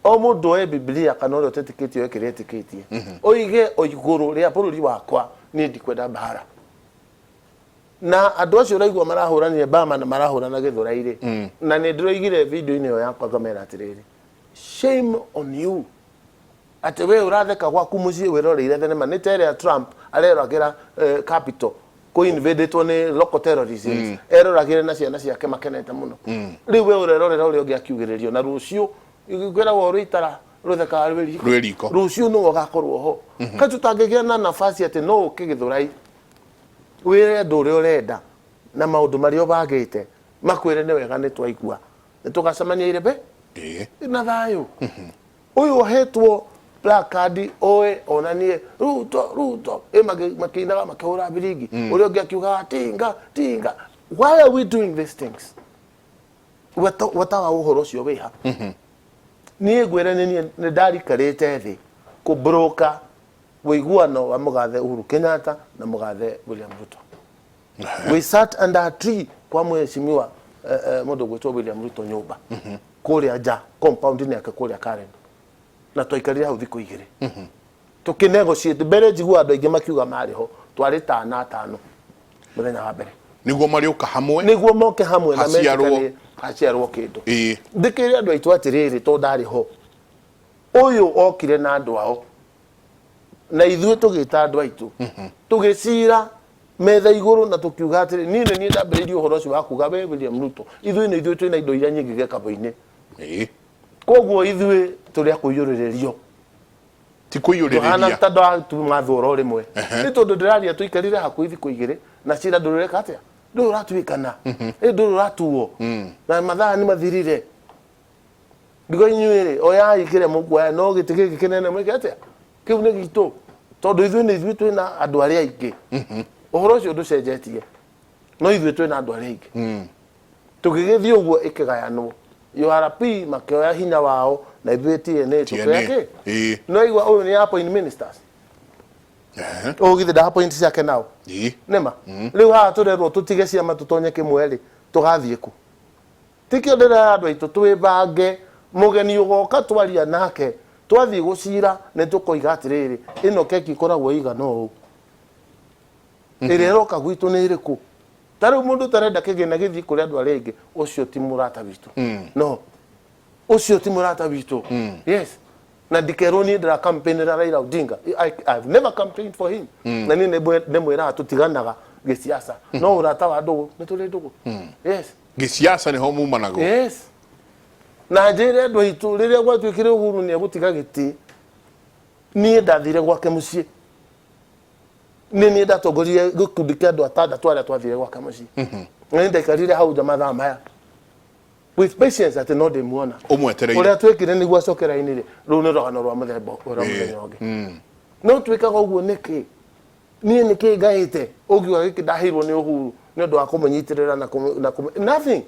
Speaker 2: o mũndũ oe Biblia kana ũrĩa ũtetĩkĩtie oe kĩrĩa etĩkĩtie, oige o igũrũ rĩa bũrũri wakwa niĩ ndikwenda mbara. Na andũ acio ũraigua marahũranire Bama na marahũrana Gĩthũrai-rĩ, na nĩ ndĩroigire video-inĩ ĩyo yakwa ngamera atĩrĩrĩ, shame on you, atĩ we ũratheka gwaku mũciĩ wĩroreire thenema nĩ ta ĩrĩa Trump areroragĩra Capitol kũ invadetwo nĩ local terrorism, eroragĩre na ciana ciake makenete mũno. Rĩu we ũrerorera ũrĩa ũngĩ akiugĩrĩrio, na rũciũ kwĩragwo rũitara rũthekaga rwĩ riko.
Speaker 1: Rwĩ riko.
Speaker 2: Rũciũ nĩwe ũgakorwo ho. Kaĩ tũtangĩgĩa na nafasi atĩ no ũke Gĩthũrai wĩre andũ ũrĩa ũrenda na maũndũ marĩa ũbangĩte, makwĩre nĩ wega, nĩ twaigua, nĩ tũgacemania irebe na thayũ. Ũyũ ohetwo placard oe onanie Ruto Ruto, ĩ makĩinaga makĩhũra biringi, ũrĩa ũngĩ akiugaga tinga tinga. Why are we doing these things? Weta wa ũhoro ũcio wĩha? Niĩ ngwĩre nĩ niĩ nĩ ndarikarĩte thĩ kũbroka ũiguano wa mũgathe Uhuru Kenyatta na mũgathe William Ruto. We sat under a tree kwa mheshimiwa mũndũ gwĩtwo William Ruto nyũmba kũrĩa nja compound-inĩ yake kũrĩa Karen, na twaikarire hau thikũ 2 tũkĩnegotiate. Mbere njigua andũ aingĩ makiuga marĩ ho, twarĩ ta ana atano mũthenya wa mbere.
Speaker 1: Nĩguo marĩũka hamwe.
Speaker 2: Nĩguo moke hamwe na
Speaker 1: Haciarwo.
Speaker 2: metĩkanie haciarwo kĩndũ. Ndĩkĩre andũ aitũ atĩrĩrĩ, tondũ ndarĩ ho, ũyũ okire na andũ ao na ithuĩ tũgĩta andũ aitũ tũgĩcira metha igũrũ na tũkiuga atĩrĩ, niĩ nĩ niĩ ndambĩrĩirie ũhoro ũcio wa kuga we William Ruto, ithuĩ nĩ ithuĩ twĩna indo iria nyingĩ gĩkabũ-inĩ, koguo ithuĩ tũrĩ a kũiyũrĩrĩrio.
Speaker 1: Ti
Speaker 2: Tũhana
Speaker 1: kũiyũrĩrĩria.
Speaker 2: Ta ndatuma thũra rĩmwe nĩ tondũ ndĩraria tũikarire hakuhĩ thikũ 2 na cira ndũrĩreka atĩa, ndũrĩ ũratuĩkana, ĩ ndũrĩ ũratuo na mathaa nĩ mathirire. Ndigo inyuĩ rĩ, oyai kĩrĩa mũkuoya, no gĩtĩ gĩkĩ kĩnene mwĩke atĩa, kĩu nĩ gitũ tondũ ithuĩ nĩ ithuĩ twĩna andũ arĩa aingĩ. Ũhoro ũcio ndũcenjetie, no ithuĩ twĩna andũ arĩa aingĩ. Tũgĩgĩthiĩ ũguo ĩkĩgayanwo, URP makĩoya hinya wao na ithuĩ TNA tũkĩoya kĩ. No igua ũyũ nĩ appoint ministers, ũyũ githĩ nda appoint ciake nao? Nĩma rĩu haha tũrerwo tũtige ciama tũtonye kĩmwe rĩ, tũgathiĩ kũ? Tikĩo ndĩrera andũ aitũ twĩbange, mũgeni ũgoka twaria nake, twathiĩ gũcira nĩ tũkoiga atĩrĩrĩ, ĩno keki ĩkoragwo ĩigana ũũ, ĩrĩa ĩroka gwitũ nĩ ĩrĩkũ? Ta rĩu mũndũ ũtarenda kĩgĩna gĩthiĩ kũrĩ andũ arĩa aingĩ, ũcio ti mũrata witũ. No ũcio ti mũrata witũ. Yes, na ndikerwo niĩ ndĩra campaignĩra Raila Odinga. I've never campaigned for him, na niĩ nĩmwĩraga tũtiganaga gĩsiasa, no ũrata wa ndũgũ nĩ tũrĩ ndũgũ. Yes.
Speaker 1: Gĩsiasa nĩho mumanagwo.
Speaker 2: Yes, na njĩre andũ aitũ, rĩrĩa gwatuĩkire Uhuru nĩ egũtiga gĩtĩ, niĩ ndathire gwake mũciĩ, nĩ niĩ ndatongoririe gĩkundi kĩa andũ atandatũ arĩa twathire gwake mũciĩ, na nĩ ndaikarire hau nja mathaa maya with patience atĩ no ndĩmuona.
Speaker 1: Ũmwetereire.
Speaker 2: Ũrĩa twĩkire nĩguo acoke raini rĩ, rũu nĩ rũgano rwa mũthemba rwa mũthenya ũngĩ. No twĩkaga ũguo nĩkĩ? Niĩ nĩkĩ ngaĩte ũngiuga gĩkĩ ndaheirwo nĩ Uhuru nĩ ũndũ wa kũmũnyitĩrĩra na nothing.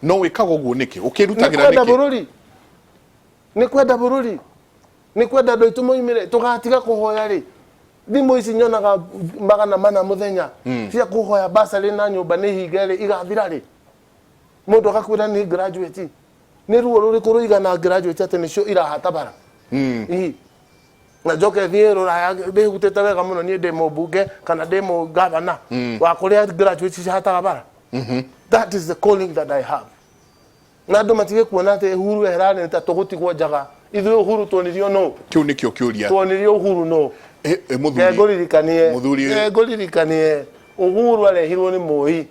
Speaker 1: No wĩkaga ũguo nĩkĩ?
Speaker 2: Nĩ
Speaker 1: Ũkĩrutagĩra
Speaker 2: kwenda
Speaker 1: nĩkĩ?
Speaker 2: bũrũri, nĩ kwenda bũrũri, nĩ kwenda andũ aitũ moimĩre. Tũgatiga kũhoya rĩ? Thimũ ici nyonaga 400 mũthenya cia kũhoya basarĩ na nyũmba nĩ hinge rĩ, igathira rĩ? Mũndũ agakwĩra nĩ graduate. Nĩ ruo rũrĩkũ rũigana graduate atĩ nĩcio irahata bara? Ii. Na njoke thiĩ rũraya ndĩhutĩte wega mũno, niĩ ndĩ mũmbunge kana ndĩ mũgavana wa kũrĩa graduate cihataga bara. That is the calling that I have. Na andũ matige kuona atĩ Uhuru ehera nĩ ta tũgũtigwo njaga. Ithuĩ Uhuru tuonirio nũ?
Speaker 1: Kĩu nĩkĩo kĩũria.
Speaker 2: Tuonirio Uhuru nũ?
Speaker 1: Eh, mũthuri.
Speaker 2: Ngũririkanie.
Speaker 1: Mũthuri.
Speaker 2: Ngũririkanie. Uhuru arehirwo nĩ Moi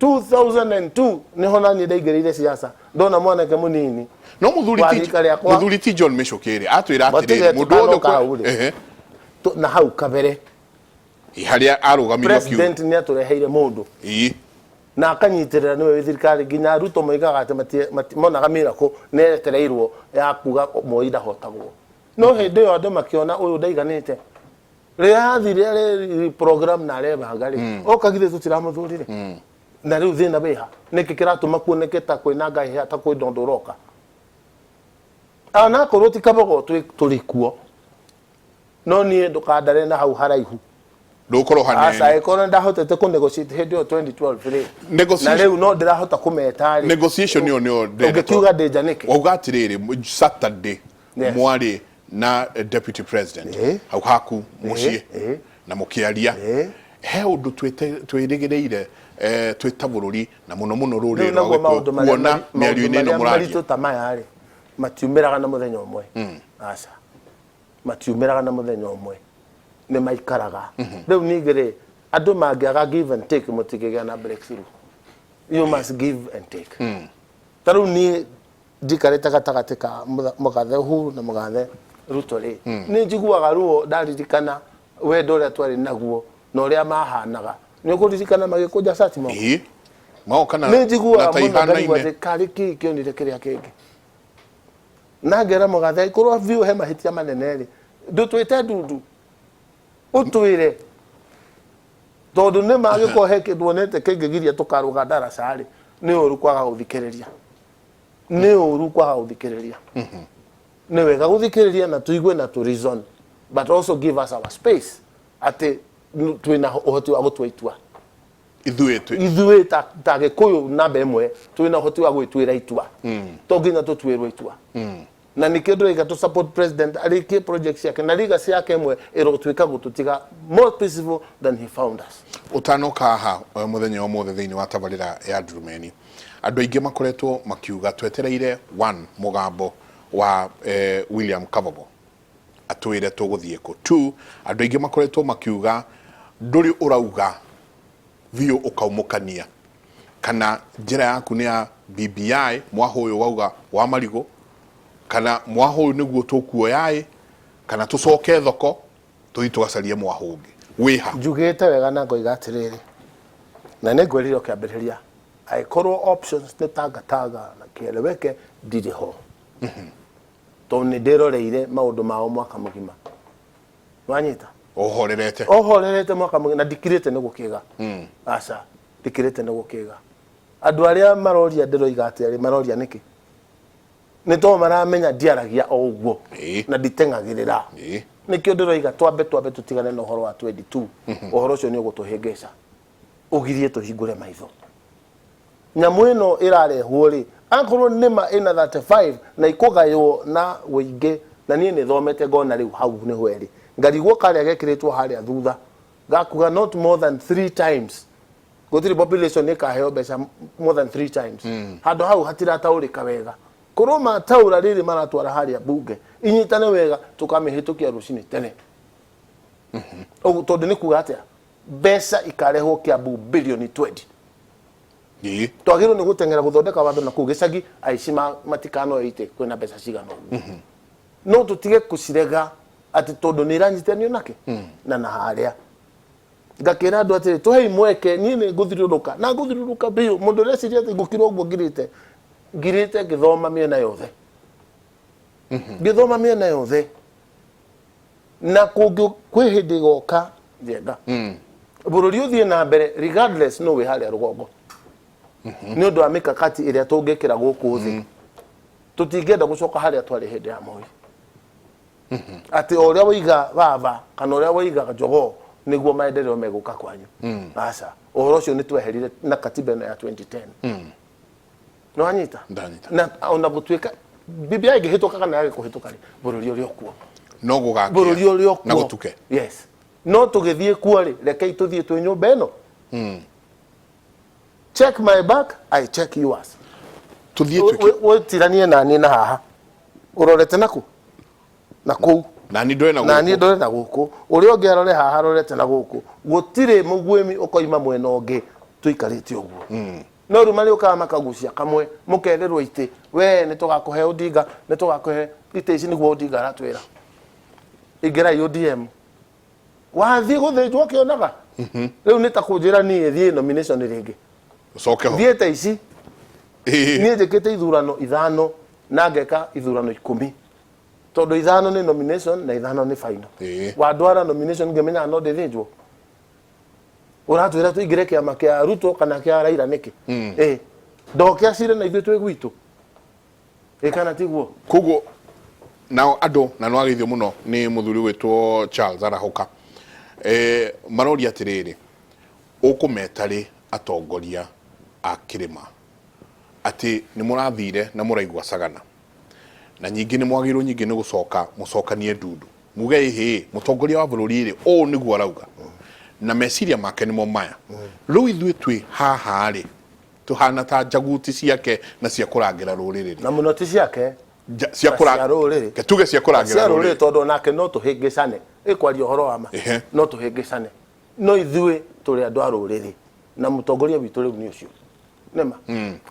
Speaker 2: 2002, niho naniĩ ndaingĩrĩire siasa, ndona mwanake mũnini
Speaker 1: No mũthuri
Speaker 2: wa
Speaker 1: ti
Speaker 2: rika rĩakwa.
Speaker 1: Mũthuri ti John Michuki rĩ, atwĩra
Speaker 2: Matige
Speaker 1: atĩrĩrĩ, mũndũ wothe
Speaker 2: tũtanoka hau rĩ. Na hau kabere
Speaker 1: Harĩa arũgamirio akiuga
Speaker 2: president nĩ atũreheire mũndũ na akanyitĩrĩra, nĩwe wĩ thirikari nginya Ruto moigaga atĩ monaga miracle nĩ etereirwo ya kuga Moi ndahotagwo, no hĩndĩ ĩyo andũ makĩona ũyũ ndaiganĩte. Rĩrĩa athire arĩ program na arebanga rĩ, oka githĩ tũtiramũthurire? Na rĩu thĩna wĩha? Nĩkĩ kĩratũma kuoneke ta kwĩna ngahĩha, ta kwĩna ũndũ ũroka, anakorwo ti kabogo tũrĩ kuo? No niĩ ndũkandare na hau haraihu.
Speaker 1: Ndũgũkorwo
Speaker 2: aca
Speaker 1: hanene.
Speaker 2: Ĩkorwo ndahotete kũ negotiate hĩndĩ ĩyo 2012 rĩ, na
Speaker 1: Negotiation
Speaker 2: rĩu no ndĩrahota kũmeta rĩ.
Speaker 1: Negotiation ĩyo nĩyo ndĩrenda.
Speaker 2: Ũngĩkiuga ndĩnja nĩkĩ?
Speaker 1: Wauga atĩrĩrĩ, Saturday mwarĩ na deputy president hau haku mũciĩ na mũkĩaria, he ũndũ twĩrĩgĩrĩire twĩ ta bũrũri na mũno mũno
Speaker 2: Rĩu
Speaker 1: rũrĩrĩ rwa
Speaker 2: naguo
Speaker 1: Gĩkũyũ
Speaker 2: maũndũ marĩa
Speaker 1: kuona
Speaker 2: maũndũ
Speaker 1: mĩario-inĩ ĩno
Speaker 2: marĩa
Speaker 1: mũraria.
Speaker 2: maritũ ta maya rĩ, matiumĩraga na mũthenya ũmwe. Aca, matiumĩraga na mũthenya ũmwe, nĩ maikaraga. Rĩu ningĩ rĩ, andũ mangĩaga give and take, mũtingĩgĩa na breakthrough. You must give and take. Ta rĩu niĩ njikarĩte gatagatĩ ka mũgathe Uhuru na mũgathe Ruto rĩ, nĩ njiguaga ruo ndaririkana wendo ũrĩa twarĩ naguo na ũrĩa mahanaga. Nĩ ũkũririkana magĩkũnja cati moko?
Speaker 1: Ĩĩ, magoka na
Speaker 2: Nĩ
Speaker 1: na
Speaker 2: njiguaga
Speaker 1: ta
Speaker 2: mũno ngarigwo
Speaker 1: ihanaine.
Speaker 2: atĩ karĩ kĩĩ kĩonire kĩrĩa kĩngĩ, na ngera mũgathe, korwo biũ he mahĩtia manene rĩ, ndũtwĩte ndundu, ũtwĩre, tondũ nĩ magĩkorwo he kĩndũ wonete kĩngĩgiria tũkarũga ndaraca rĩ. Nĩ ũru kwaga gũthikĩrĩria, nĩ ũru kwaga gũthikĩrĩria. Nĩ wega gũthikĩrĩria na tũigue na tũ reason, but also give us our space atĩ twĩna ũhoti wa gũtua itua.
Speaker 1: Ithuĩ twĩ
Speaker 2: Ithuĩ ta Gĩkũyũ namba ĩmwe twĩna ũhoti wa gwĩtuĩra itua, to nginya tũtuĩrwo itua. Na nĩkĩo ndĩroiga tũ support president arĩkie project ciake na legacy yake ĩmwe ĩrotuĩka gũtũtiga more peaceful than he found us.
Speaker 1: Ũtanoka haha mũthenya ũmũthĩ thĩinĩ wa tabarĩra ya Ndurumeni, andũ aingĩ makoretwo makiuga twetereire one mũgambo wa William Kabogo atwĩre tũgũthiĩ kũ. Two, andũ aingĩ makoretwo makiuga ndũrĩ ũrauga biũ ũkaumũkania kana njĩra yaku nĩ ya BBI, mwahũ ũyũ wauga wa marigũ, kana mwahũ ũyũ nĩguo tũkuoya ĩ, kana tũcoke thoko tũthiĩ tũgacarie mwahũ ũngĩ wĩha.
Speaker 2: Njugĩte wega na ngoiga atĩrĩrĩ, na nĩ ngwĩrire o kĩambĩrĩria, angĩkorwo options nĩ tangatanga na kĩeleweke, ndirĩ ho, tondũ nĩ ndĩroreire maũndũ mao mwaka mũgima. Wanyita?
Speaker 1: Ũhorerete.
Speaker 2: Ohorerete mwaka mũgima na ndikirĩte nĩ gũkĩga. Aca, ndikirĩte nĩ gũkĩga. Andũ arĩa maroria ndĩroiga atĩa rĩ, maroria nĩkĩ? Nĩ tondũ maramenya ndiaragia o ũguo na nditeng'agĩrĩra. Nĩkĩo ndĩroiga twambe tũtigane na ũhoro wa 22. Ũhoro ũcio nĩ ũgũtũhĩngĩca, ũgirie tũhingũre maitho. Nyamũ ĩno ĩrarehwo rĩ, akorwo nĩma ĩna 35 na ikũgaywo na ũingĩ, na niĩ nĩ thomete ngona rĩu hau nĩho ĩrĩ, ngarigwo karĩa gekĩrĩtwo harĩa thutha gakuga not more than three times, gũtirĩ population ĩkaheo mbeca more than three times. Handũ hau hatirataũrĩka wega. Korwo mataũra rĩrĩ maratwara harĩa bunge inyitane wega, tũkamĩhĩtũkia rũcinĩ tene. Ũguo tondũ nĩ kuga atĩa, mbeca ikarehwo Kiambu bilioni 20. Twagĩrĩirwo nĩ gũteng'era gũthondeka watho na kũu gĩcagi aici matikanoe itĩ kwĩna mbeca cigana ũguo. No tũtige kũcirega atĩ tondũ nĩ iranyitanio nakĩ na harĩa. Ngakĩra andũ atĩrĩ, tũhei mweke, niĩ nĩ ngũthiũrũrũka na ngũthiũrũrũka biũ. Mũndũ ũreciria atĩ ngũkira ũguo ngirĩte, ngirĩte ngĩthoma mĩena yothe, ngĩthoma mĩena yothe, na kũngĩ kwĩ hĩndĩ ĩgoka njenga bũrũri ũthiĩ na mbere regardless no wĩ harĩa rũgongo, nĩ ũndũ wa mĩkakati ĩrĩa tũngĩkĩra gũkũ thĩ. Tũtingĩenda gũcoka harĩa twarĩ hĩndĩ ya Moi. Atĩ o ũrĩa waiga baba kana ũrĩa waiga jogoo nĩguo maendeleo megũka kwanyu. Aca, ũhoro ũcio nĩ tweherire na katiba ĩno ya 2010. Nĩ wanyita?
Speaker 1: Ndanyita.
Speaker 2: Na ona gũtuĩka BBI ĩngĩhĩtũka kana yage kũhĩtũka rĩ, bũrũri ũrĩ o kuo.
Speaker 1: No gũgakĩa.
Speaker 2: Bũrũri ũrĩ o
Speaker 1: Na
Speaker 2: kuo.
Speaker 1: gũtuke.
Speaker 2: Yes. No tũgĩthiĩ kuo rĩ, rekei tũthiĩ twĩ nyũmba ĩno. Check my back, I check yours.
Speaker 1: Tũthiĩ twĩke.
Speaker 2: Wĩtiranie naniĩ na haha. Ũrorete naku? Na kũu.
Speaker 1: Nani ndore na
Speaker 2: Na niĩ
Speaker 1: gũkũ.
Speaker 2: ndore na gũkũ. Ũrĩa ũngĩ arore haha arorete na gũkũ. Gũtirĩ mũguĩmi ũkoima mwena ũngĩ tũikarĩte ũguo. No rĩu marĩũkaga makagucia kamwe, mũkerĩrwo itĩ, we nĩ tũgakũhe Odinga, nĩ tũgakũhe itĩ ici nĩguo Odinga aratwĩra. Ingĩrai ODM. Wathiĩ gũthĩnjwo ũkĩonaga. Rĩu nĩ ta kũnjĩra niĩ thiĩ nomination rĩngĩ.
Speaker 1: Ũcoke ho.
Speaker 2: Thiĩte ici.
Speaker 1: Ĩĩ.
Speaker 2: Niĩ njĩkĩte ithurano ithano na ngeka ithurano 10. Tondũ ithano nĩ nomination na ithano nĩ final.
Speaker 1: Ĩĩ.
Speaker 2: Wandwara nomination ngĩmenyaga no ndĩthĩnjwo. Ũratwĩra tũingĩre kĩama kĩa Ruto kana kĩa Raila nĩkĩ? Ĩĩ. Ndoke acire na ithuĩ twĩ gwitũ. Ĩ kana tiguo?
Speaker 1: Koguo nao andũ na nĩwageithio mũno nĩ mũthuri ũgwĩtwo Charles Arahũka. Eh, maroria atĩrĩrĩ, ũkũmeta rĩ atongoria a kĩrĩma atĩ nĩ mũrathire na mũraigua Sagana, na nyingĩ nĩ mwagĩrĩirwo nyingĩ nĩ gũcoka mũcokanie ndundu muge ĩhĩ mũtongoria wa bũrũri rĩ ũũ nĩguo arauga na meciria make nĩmo maya. Rĩu ithuĩ twĩ haha rĩ tuhana ta njaguti ciake na cia kũrangĩra rũrĩrĩ rĩ.
Speaker 2: Na mũno ti ciake.
Speaker 1: Cia
Speaker 2: Na cia rũrĩrĩ.
Speaker 1: Ke tuge cia kũrangĩra
Speaker 2: cia rũrĩrĩ
Speaker 1: rũrĩrĩ.
Speaker 2: Tondũ onake no tũhĩngĩcane. Ĩ kwaria ũhoro wa ma. No tũhĩngĩcane. No ithuĩ tũrĩ andũ a rũrĩrĩ na mũtongoria witũ rĩu nĩ ũcio. Nĩma.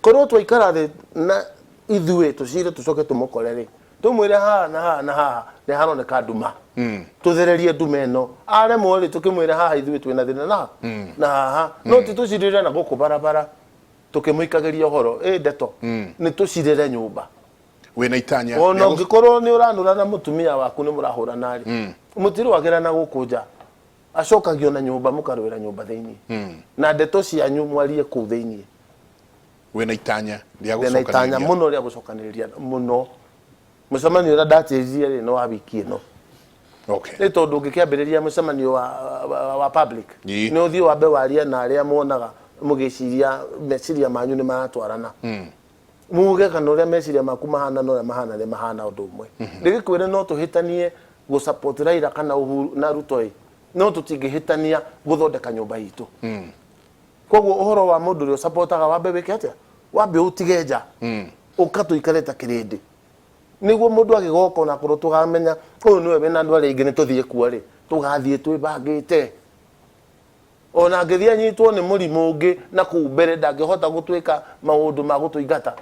Speaker 2: Korwo twaikara thĩ na ithuĩ tũcire tũcoke tũmũkore rĩ, tũmwĩre haha na haha na haha nĩ haroneka nduma. Tũthererie nduma ĩno. Aremwo rĩ, tũkĩmwĩre haha ithuĩ twĩna thĩna na na haha. No ti tũcirĩre na gũkũ barabara tũkĩmũikagĩria ũhoro. Ĩ ndeto. Nĩ tũcirĩre nyũmba.
Speaker 1: Wĩna itanya
Speaker 2: Ona ũngĩkorwo nĩ ũranũra na mũtumia waku nĩ mũrahũrana rĩ, mũtirũagĩra na gũkũ nja. Acokagio na nyũmba mũkarũĩra nyũmba thĩinĩ. Na ndeto cianyu mwarie kũu thĩinĩ.
Speaker 1: Wĩna itanya rĩa
Speaker 2: Ndĩna itanya
Speaker 1: gũcokanĩrĩria.
Speaker 2: Mũno rĩa gũcokanĩrĩria mũno. Mũcemanio ũrĩa ndatĩririe rĩ nĩ wa wiki ĩno. Nĩ tondũ ũngĩkĩambĩrĩria mũcemanio wa public, nĩ ũthiĩ wambe warie na arĩa muonaga mũgĩciria meciria manyu nĩ maratwarana. Muge kana ũrĩa meciria maku mahana na ũrĩa mahana nĩ mahana ũndũ ũmwe. Ndĩgĩkwĩre no tũhĩtanie gũ support Raila kana Uhuru na Ruto ĩ, no tũtingĩhĩtania gũthondeka nyũmba itũ. Koguo ũhoro wa mũndũ ũrĩa ũcapotaga wambe wĩke atĩa? Wambe ũtige nja. Ũka tũikare ta kĩrĩndĩ. Nĩguo mũndũ agĩgoka onakorwo tũkamenya ũyũ nĩwe wĩna andũ arĩa aingĩ nĩ tũthiĩ kuo rĩ, tũgathiĩ twĩbangĩte. Ona angĩthiĩ anyitwo nĩ mũrimũ ũngĩ na kũu mbere ndangĩhota gũtwĩka maũndũ ma gũtũingata.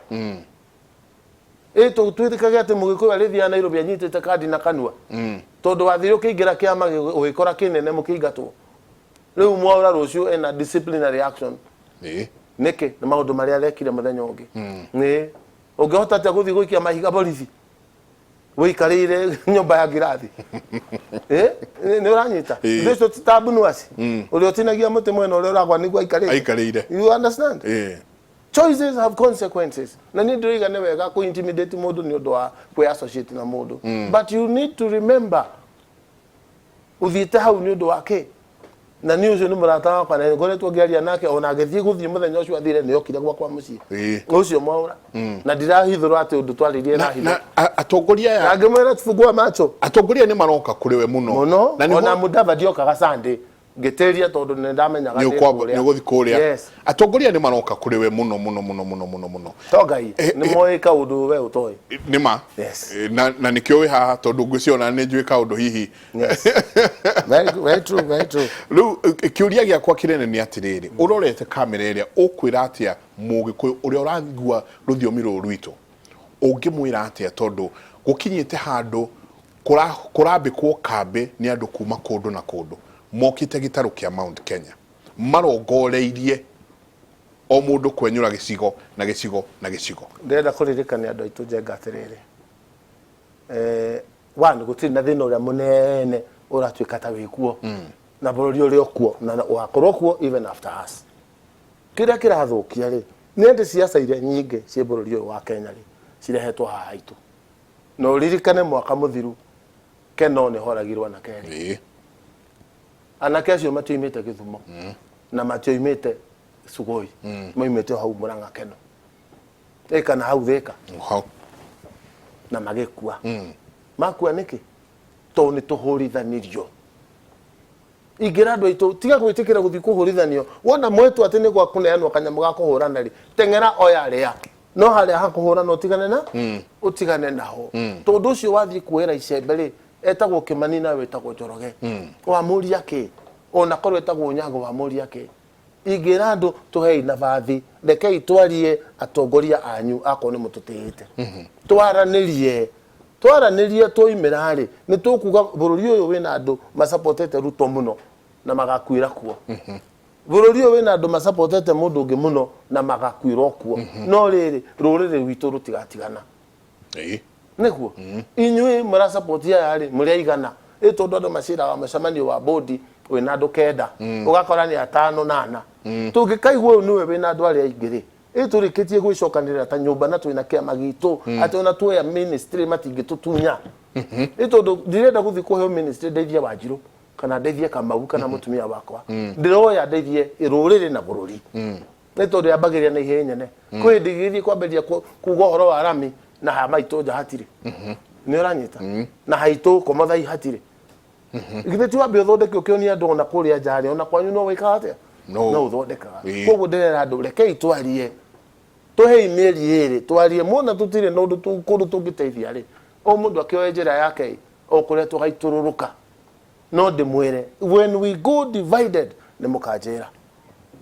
Speaker 2: Ĩ tũtuĩkage atĩ Mũgĩkũyũ arĩthiaga Nairobi anyitĩte kandi na kanua. Tondũ wathire ũkĩingĩra kĩama ũgĩkora kĩnene mũkĩingatwo. Rĩu Mwaũra rũciũ ena disciplinary action. Nĩkĩ? Nĩ maũndũ marĩa arekire mũthenya ũngĩ. Ĩĩ. Ũngĩhota atĩa gũthiĩ gũikia mahiga borithi wĩikarĩire nyũmba ya ngirathi? Ĩ? Nĩ ũranyita?
Speaker 1: Ĩĩ.
Speaker 2: Ithuĩ ũcio ti ta mbunuaci. Ũrĩa ũtinagia mũtĩ mwena ũrĩa ũragwa nĩguo aikarĩte.
Speaker 1: Aikarĩire.
Speaker 2: You understand?
Speaker 1: Ĩĩ.
Speaker 2: Choices have consequences. Na niĩ ndĩroiga nĩ wega kũ intimidate mũndũ nĩ ũndũ wa kwĩ associate na mũndũ. But you need to remember ũthiĩte hau nĩ ũndũ wa kĩ? Na niĩ ũcio nĩ mũrata wakwa na ngoretwo ngĩaria nake ona agĩthiĩ gũthiĩ mũthenya ũcio athire nĩ okire gwakwa mũciĩ. Ũcio Mwaũra. Na ndirahithũra atĩ ũndũ twarĩrie na
Speaker 1: Na,
Speaker 2: hitho.
Speaker 1: na atongoria aya
Speaker 2: Na ngĩmwĩra fungua macho.
Speaker 1: Atongoria nĩ maroka kũrĩ we mũno.
Speaker 2: Mũno.
Speaker 1: Na nĩho
Speaker 2: Ona Mudavadi okaga Sunday ngĩtĩria tondũ nĩ ndamenyaga
Speaker 1: nĩ
Speaker 2: ndĩ
Speaker 1: ũkwamba
Speaker 2: kũrĩa.
Speaker 1: nĩ ũgũthiĩ kũrĩa.
Speaker 2: Yes.
Speaker 1: Atongoria nĩ maroka kũrĩ we mũno mũno mũno mũno mũno mũno.
Speaker 2: To Ngai
Speaker 1: Eh,
Speaker 2: nĩ moĩ kaũndũ we ũtoĩ.
Speaker 1: Nĩ ma.
Speaker 2: Yes.
Speaker 1: Na nĩkĩo wĩ haha tondũ ngwĩciria ona nĩ njũĩ kaũndũ hihi.
Speaker 2: Yes. Very, very true, very true.
Speaker 1: Rĩu kĩũria gĩakwa kĩnene nĩ atĩrĩrĩ, ũrorete kamera ĩrĩa ũkwĩra atĩa Mũgĩkũyũ ũrĩa ũraigua rũthiomi rũrũ rwitũ, ũngĩmwĩra atĩa tondũ gũkinyĩte handũ kũrambĩkwo kambĩ nĩ andũ kuma kũndũ na kũndũ mokĩte gĩtarũ kĩa Mount Kenya marongoreirie o mũndũ kwenyũra gĩcigo na gĩcigo na gĩcigo.
Speaker 2: Ndĩrenda kũririkania andũ aitũ Njenga atĩrĩrĩ, one, gũtirĩ na thĩna ũrĩa mũnene ũratuĩka ta wĩkuo na bũrũri ũrĩ o kuo na ũgakorwo kuo even after us. Kĩrĩa kĩrathũkia rĩ nĩ atĩ ciaca iria nyingĩ ciĩ bũrũri ũyũ wa Kenya rĩ cirehetwo haha haitũ. Na ũririkane mwaka mũthiru Keno nĩ horagirwo anake erĩ. Anake acio matioimĩte Gĩthumo na matioimĩte Sugoi, moimĩte o hau Mũrang'a Keno ĩ kana hau Thĩka.
Speaker 1: Hau.
Speaker 2: Na magĩkua. Makua nĩkĩ? Tondũ nĩ tũhũrithanirio. Ingĩra andũ aitũ, tiga gwĩtĩkĩra gũthiĩ kũhũrithanio. Wona mwetwo atĩ nĩ gwa kũneanwo kanyamũ ga kũhũrana rĩ, teng'era oya rĩa. No harĩa ha kũhũrana ũtigane na ũtigane naho. Tondũ ũcio wathiĩ kuoera icembe rĩ, etagwo Kĩmani nawe wĩtagwo Njoroge. Wamũria kĩ? Ona korwo etagwo Onyango wamũria kĩ? Ingĩra andũ tũhei nabathi, rekei twarie atongoria anyu akorwo nĩ mũtũtĩĩte. Twaranĩrie. Twaranĩria twoimĩra rĩ, nĩ tũkuga bũrũri ũyũ wĩna andũ macapotete Ruto mũno na magakuĩra kuo. Bũrũri ũyũ wĩna andũ macapotete mũndũ ũngĩ mũno na magakuĩra o kuo. No rĩrĩ, rũrĩrĩ rwitũ rũtigatigana. Nĩguo? Inyuĩ mũracapoti aya rĩ, mũrĩ aigana? Ĩ tondũ andũ maciraga mũcemanio wa bodi wĩna andũ kenda, ũgakora nĩ atano na ana. Tũngĩkaigua ũyũ nĩwe wĩna andũ arĩa aingĩ rĩ, ĩ tũrĩkĩtie gwĩcokanĩrĩra ta nyũmba na twĩna kĩama gitũ atĩ ona tuoya ministry matingĩtũtunya. Ĩ tondũ ndirenda gũthiĩ kũheo ministry ndeithie Wanjirũ kana ndeithie Kamau kana mũtumia wakwa. Ndĩroya ndeithie rũrĩrĩ na bũrũri. Nĩ tondũ yambagĩrĩria na ihĩĩ nyene. Kwĩ hĩndĩ igĩthiĩ kwambĩrĩria kuga ũhoro wa rami na ha maitũ nja hatirĩ. Nĩ ũranyita? Na haitũ komothai hatirĩ. Githĩ ti wambe ũthondeke ũkĩonia andũ ona kũrĩa nja rĩ, ona kwanyu no wĩkaga atĩa?
Speaker 1: No.
Speaker 2: No ũthondekaga.
Speaker 1: Koguo
Speaker 2: ndĩrera andũ rekei twarie, tũhei mĩeri ĩrĩ twarie, muona tũtirĩ na ũndũ kũndũ tũngĩteithia rĩ, o mũndũ akĩoe njĩra yake ĩ, o kũrĩa tũgaitũrũrũka. No ndĩmwĩre when we go divided nĩ mũkanjĩra.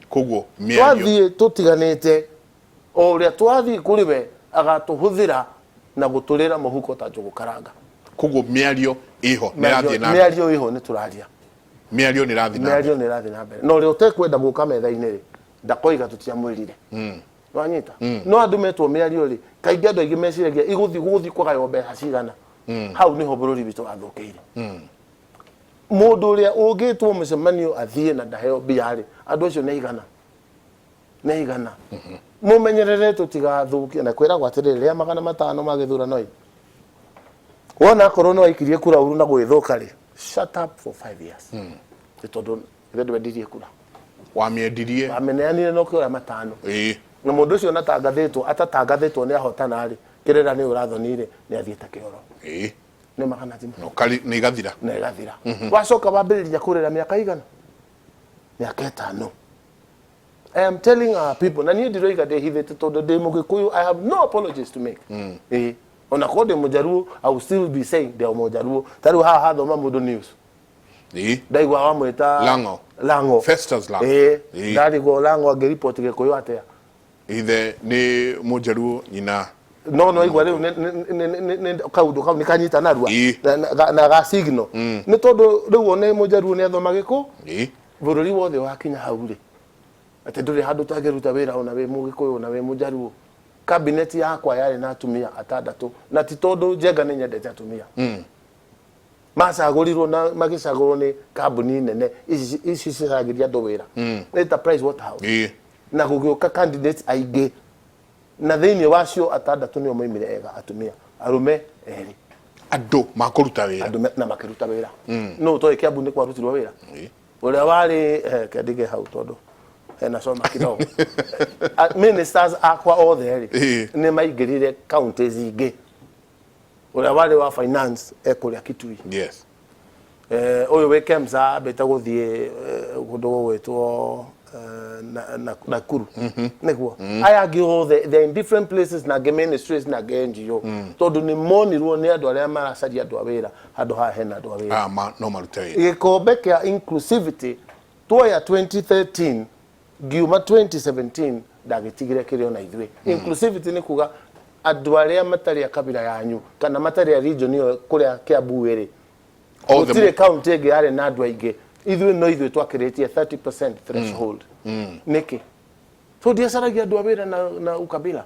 Speaker 1: Koguo mĩario.
Speaker 2: Twathiĩ tũtiganĩte o ũrĩa twathiĩ kũrĩ we agatũhũthĩra na gũtũrĩra mũhuko ta njũgũ karanga.
Speaker 1: Koguo mĩario ĩho nĩ ĩrathiĩ na mbere.
Speaker 2: Mĩario ĩho nĩ tũraria.
Speaker 1: Mĩario nĩ ĩrathiĩ na mbere.
Speaker 2: Mĩario nĩ ĩrathiĩ na mbere. Na ũrĩa ũtekwenda gũka metha-inĩ rĩ, ndakoiga tũtiamwĩrire. Wanyita? No andũ metwo mĩario rĩ, kaingĩ andũ aingĩ meciragia igũthiĩ gũgũthiĩ kũgaywo mbeca cigana. Hau nĩho bũrũri witũ wathũkĩire. Mũndũ ũrĩa ũngĩtwo mũcemanio athiĩ na ndaheo mbia rĩ, andũ acio nĩ aigana? Nĩ aigana? Mũmenyerere tũtigathũkie. Na kwĩragwo atĩrĩrĩ, rĩa 500 ma gĩthurano ĩ, wona akorwo nĩ waikirie kura ũru na gũgĩthũka rĩ, shut up for 5 years. Nĩ tondũ ithe ndwendirie kura.
Speaker 1: Wamĩendirie.
Speaker 2: Wamĩneanire na ũkĩoya 500. Na mũndũ ũcio onatangathĩtwo, atatangathĩtwo nĩ ahotana rĩ, kĩrĩra nĩ ũrathoni rĩ, nĩ athiĩte kĩoro. Nĩ magana thimũ.
Speaker 1: Na ũkari, na igathira.
Speaker 2: Na igathira. Wacoka wambĩrĩria kũrĩra mĩaka igana? Mĩaka ĩtano. I am telling our people, na niĩ ndiroiga ndĩhithĩte tondũ ndĩ Mũgĩkũyũ, I have no apologies to make. Ĩĩ. Ona korwo ndĩ Mũjaruo, I will still be saying ndĩ Mũjaruo. Ta rĩu haha hathoma mũndũ news. Ndaigua wamwĩta
Speaker 1: Lang'o.
Speaker 2: Lang'o.
Speaker 1: Festus Lang'o.
Speaker 2: Ĩĩ. Ndarigwo Lang'o angĩripoti Gĩkũyũ atĩa?
Speaker 1: Ithe nĩ Mũjaruo, nyina
Speaker 2: No no igua rĩu kaũndũ kau nĩ kanyita narua na ga signal. Nĩ tondũ rĩu one Mũjaruo nĩ athoma Gĩkũ. Bũrũri wothe wakinya hau rĩ, atĩ ndũrĩ handũ ũtangĩruta wĩra ona wĩ Mũgĩkũyũ ona wĩ Mũjaruo. Cabinet yakwa yarĩ na atumia atandatũ na ti tondũ Njenga nĩ nyendete atumia. Macagũrirwo na magĩcagũrwo nĩ kambuni nene ici ici cicaragĩria andũ wĩra. Nĩ ta Price Waterhouse. Na gũgĩũka candidates aingĩ na thĩinĩ wacio atandatũ nĩo moimire ega atumia, arũme erĩ.
Speaker 1: Andũ makũruta wĩra.
Speaker 2: Andũ na makĩruta wĩra. No ũtoĩ Kiambu nĩ kwarutirwo wĩra? Ũrĩa warĩ, reke ndige hau tondũ hena coma kidogo. Ministers akwa othe rĩ, nĩ maingĩrire counties ingĩ. Ũrĩa warĩ wa finance e kũrĩa Kitui. Ũyũ wĩ KEMSA ambĩte gũthiĩ kũndũ gũgwĩtwo Nakuru. Nĩguo. Aya angĩ othe they are in different places na angĩ ministries na angĩ NGO. Tondũ nĩ monirwo nĩ andũ arĩa maracaria andũ a wĩra handũ haha hena andũ a wĩra.
Speaker 1: Aya no marute wĩra.
Speaker 2: Gĩkombe kĩa inclusivity tuoya 2013 ngiuma 2017 ndagĩtigire kĩrĩ ona ithuĩ. Inclusivity nĩ kuga andũ arĩa matarĩ a kabira yanyu kana matarĩ a region ĩyo kũrĩa Kiambu ĩrĩ.
Speaker 1: Othe
Speaker 2: Gũtirĩ county ĩngĩ yarĩ na andũ aingĩ. Ithuĩ no ithuĩ twakĩrĩtie 30% threshold. Nĩkĩ? So ndiacaragia andũ a wĩra na ukabila.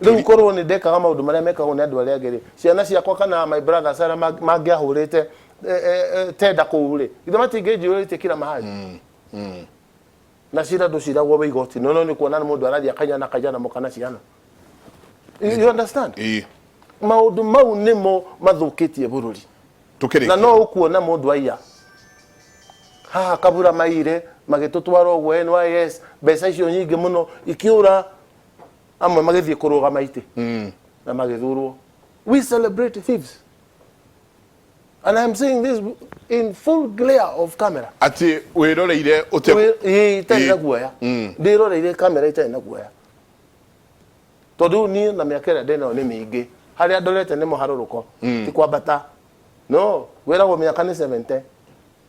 Speaker 2: Rĩu korwo nĩ ndekaga maũndũ marĩa mekagwo nĩ andũ arĩa angĩ rĩ, ciana ciakwa kana my brothers arĩa mangĩahũrĩte tenda kũu rĩ, githĩ matingĩnjiyũrĩtie kila mahali? Na cira ndũciragwo wĩ igoti-inĩ, no nĩ kuona mũndũ arathiĩ akaiyana akaiyana mũka na ciana. You understand? Maũndũ mau nĩmo mathũkĩtie bũrũri. Na
Speaker 1: Tũkĩrĩkia.
Speaker 2: No ũkuona mũndũ aiya haha kabura maire magĩtũtwara ũguo NYS, mbeca icio nyingĩ mũno ikĩũra, amwe magĩthiĩ kũrũgama itĩ na magĩthurwo. We celebrate thieves, and I'm saying this in full glare of camera.
Speaker 1: Atĩ wĩroreire ũte
Speaker 2: Ĩĩ, itarĩ na guoya, ndĩroreire kamera itarĩ na guoya, tondũ rĩu niĩ na mĩaka ĩrĩa ndĩnayo nĩ mĩingĩ, harĩa ndorete nĩ mũharũrũko, ti kwambata. No wĩragwo mĩaka nĩ 70,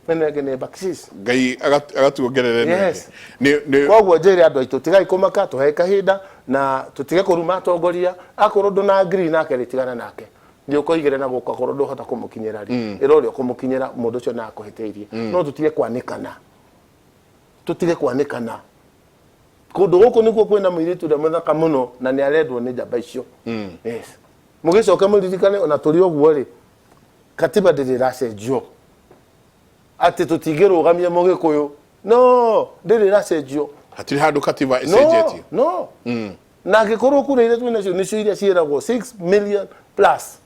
Speaker 2: ĩno ĩngĩ nĩ baksis.
Speaker 1: Ngai agatuongerere ĩno
Speaker 2: Yes.
Speaker 1: ĩngĩ. Nĩ
Speaker 2: Koguo njĩre andũ aitũ, tigai kũmaka, tũhe kahinda na tũtige kũruma atongoria. Akorwo ndũna agree nake rĩ, tigana nake, nĩ ũkoigĩre na gũkũ. Akorwo ndũhota kũmũkinyĩra rĩ, ĩra ũrĩa ũkũmũkinyĩra mũndũ ũcio na akũhĩtĩirie. No tũtige kwanĩkana, tũtige kwanĩkana. Kũndũ gũkũ nĩkuo kwĩna mũirĩtu ũrĩa mũthaka mũno na nĩ arendwo nĩ njamba icio. Yes, mũgĩcoke mũririkane, ona tũrĩ ũguo rĩ, katiba ndĩrĩ ĩracenjio atĩ tũtingĩrũgamia mũgĩkũyũ. No ndĩrĩ ĩracenjio.
Speaker 1: Hatirĩ handũ katiba
Speaker 2: No.
Speaker 1: ĩcenjetie.
Speaker 2: No, na angĩkorwo kura iria twĩ nacio nĩcio iria ciĩragwo 6 million plus,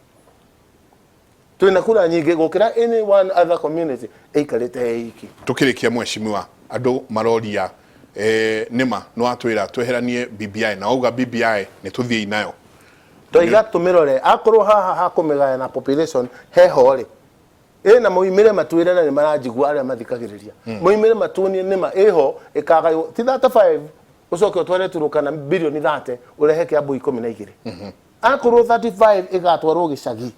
Speaker 2: twĩna kura nyingĩ gũkĩra any one other community ĩikarĩte ĩiki.
Speaker 1: Tukirikia, mheshimiwa, andu maroria, nĩma nĩwatwĩra tweheranie BBI, na wauga BBI nĩ tũthiĩi nayo.
Speaker 2: Toiga tũmĩrore, akorwo haha hakũmĩgaya na population heho rĩ, ĩna moimĩre matwĩre, na nĩ maranjigua arĩa mathikagĩrĩria, moimĩre matuonie nĩma ĩho ĩkagaywo ti 35, ũcoke ũtware Turukana bilioni 30, ũrehe Kiambu 12. Akorwo 35 ĩgatwarwo gĩcagi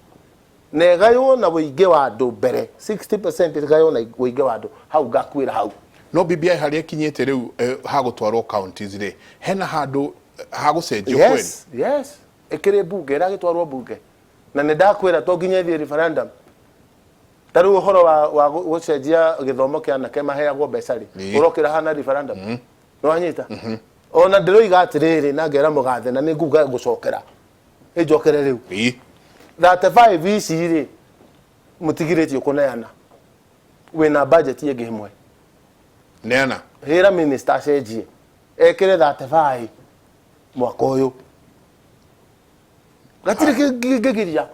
Speaker 2: na ĩgaywo na ũingĩ wa andũ mbere, 60% ĩgaywo na ũingĩ wa andũ, hau ngakuĩra hau.
Speaker 1: No BBI harĩa ĩkinyĩte rĩu, hagũtwarwo counties rĩ, hena handũ hagũcenjio kweli?
Speaker 2: Yes, ĩkĩrĩ mbunge, ĩragĩtwarwo mbunge, na nĩ ndakwĩra to nginya ĩthiĩ referendum. Ta rĩu ũhoro wa gũcenjia gĩthomo kĩa anake maheagwo mbeca rĩ, ũrokĩra hana referendum? Nĩwanyita? Ona ndĩroiga atĩrĩrĩ, na ngera mũgathe, na nĩ nguga ngũcokera ĩnjokere rĩu. 35 ici rĩ, mũtigirĩtio kũneana, wĩna budget ĩngĩ ĩmwe.
Speaker 1: Neana.
Speaker 2: Hĩra minister acenjie ekĩre 35 mwaka ũyũ, gatirĩ kĩngĩgiria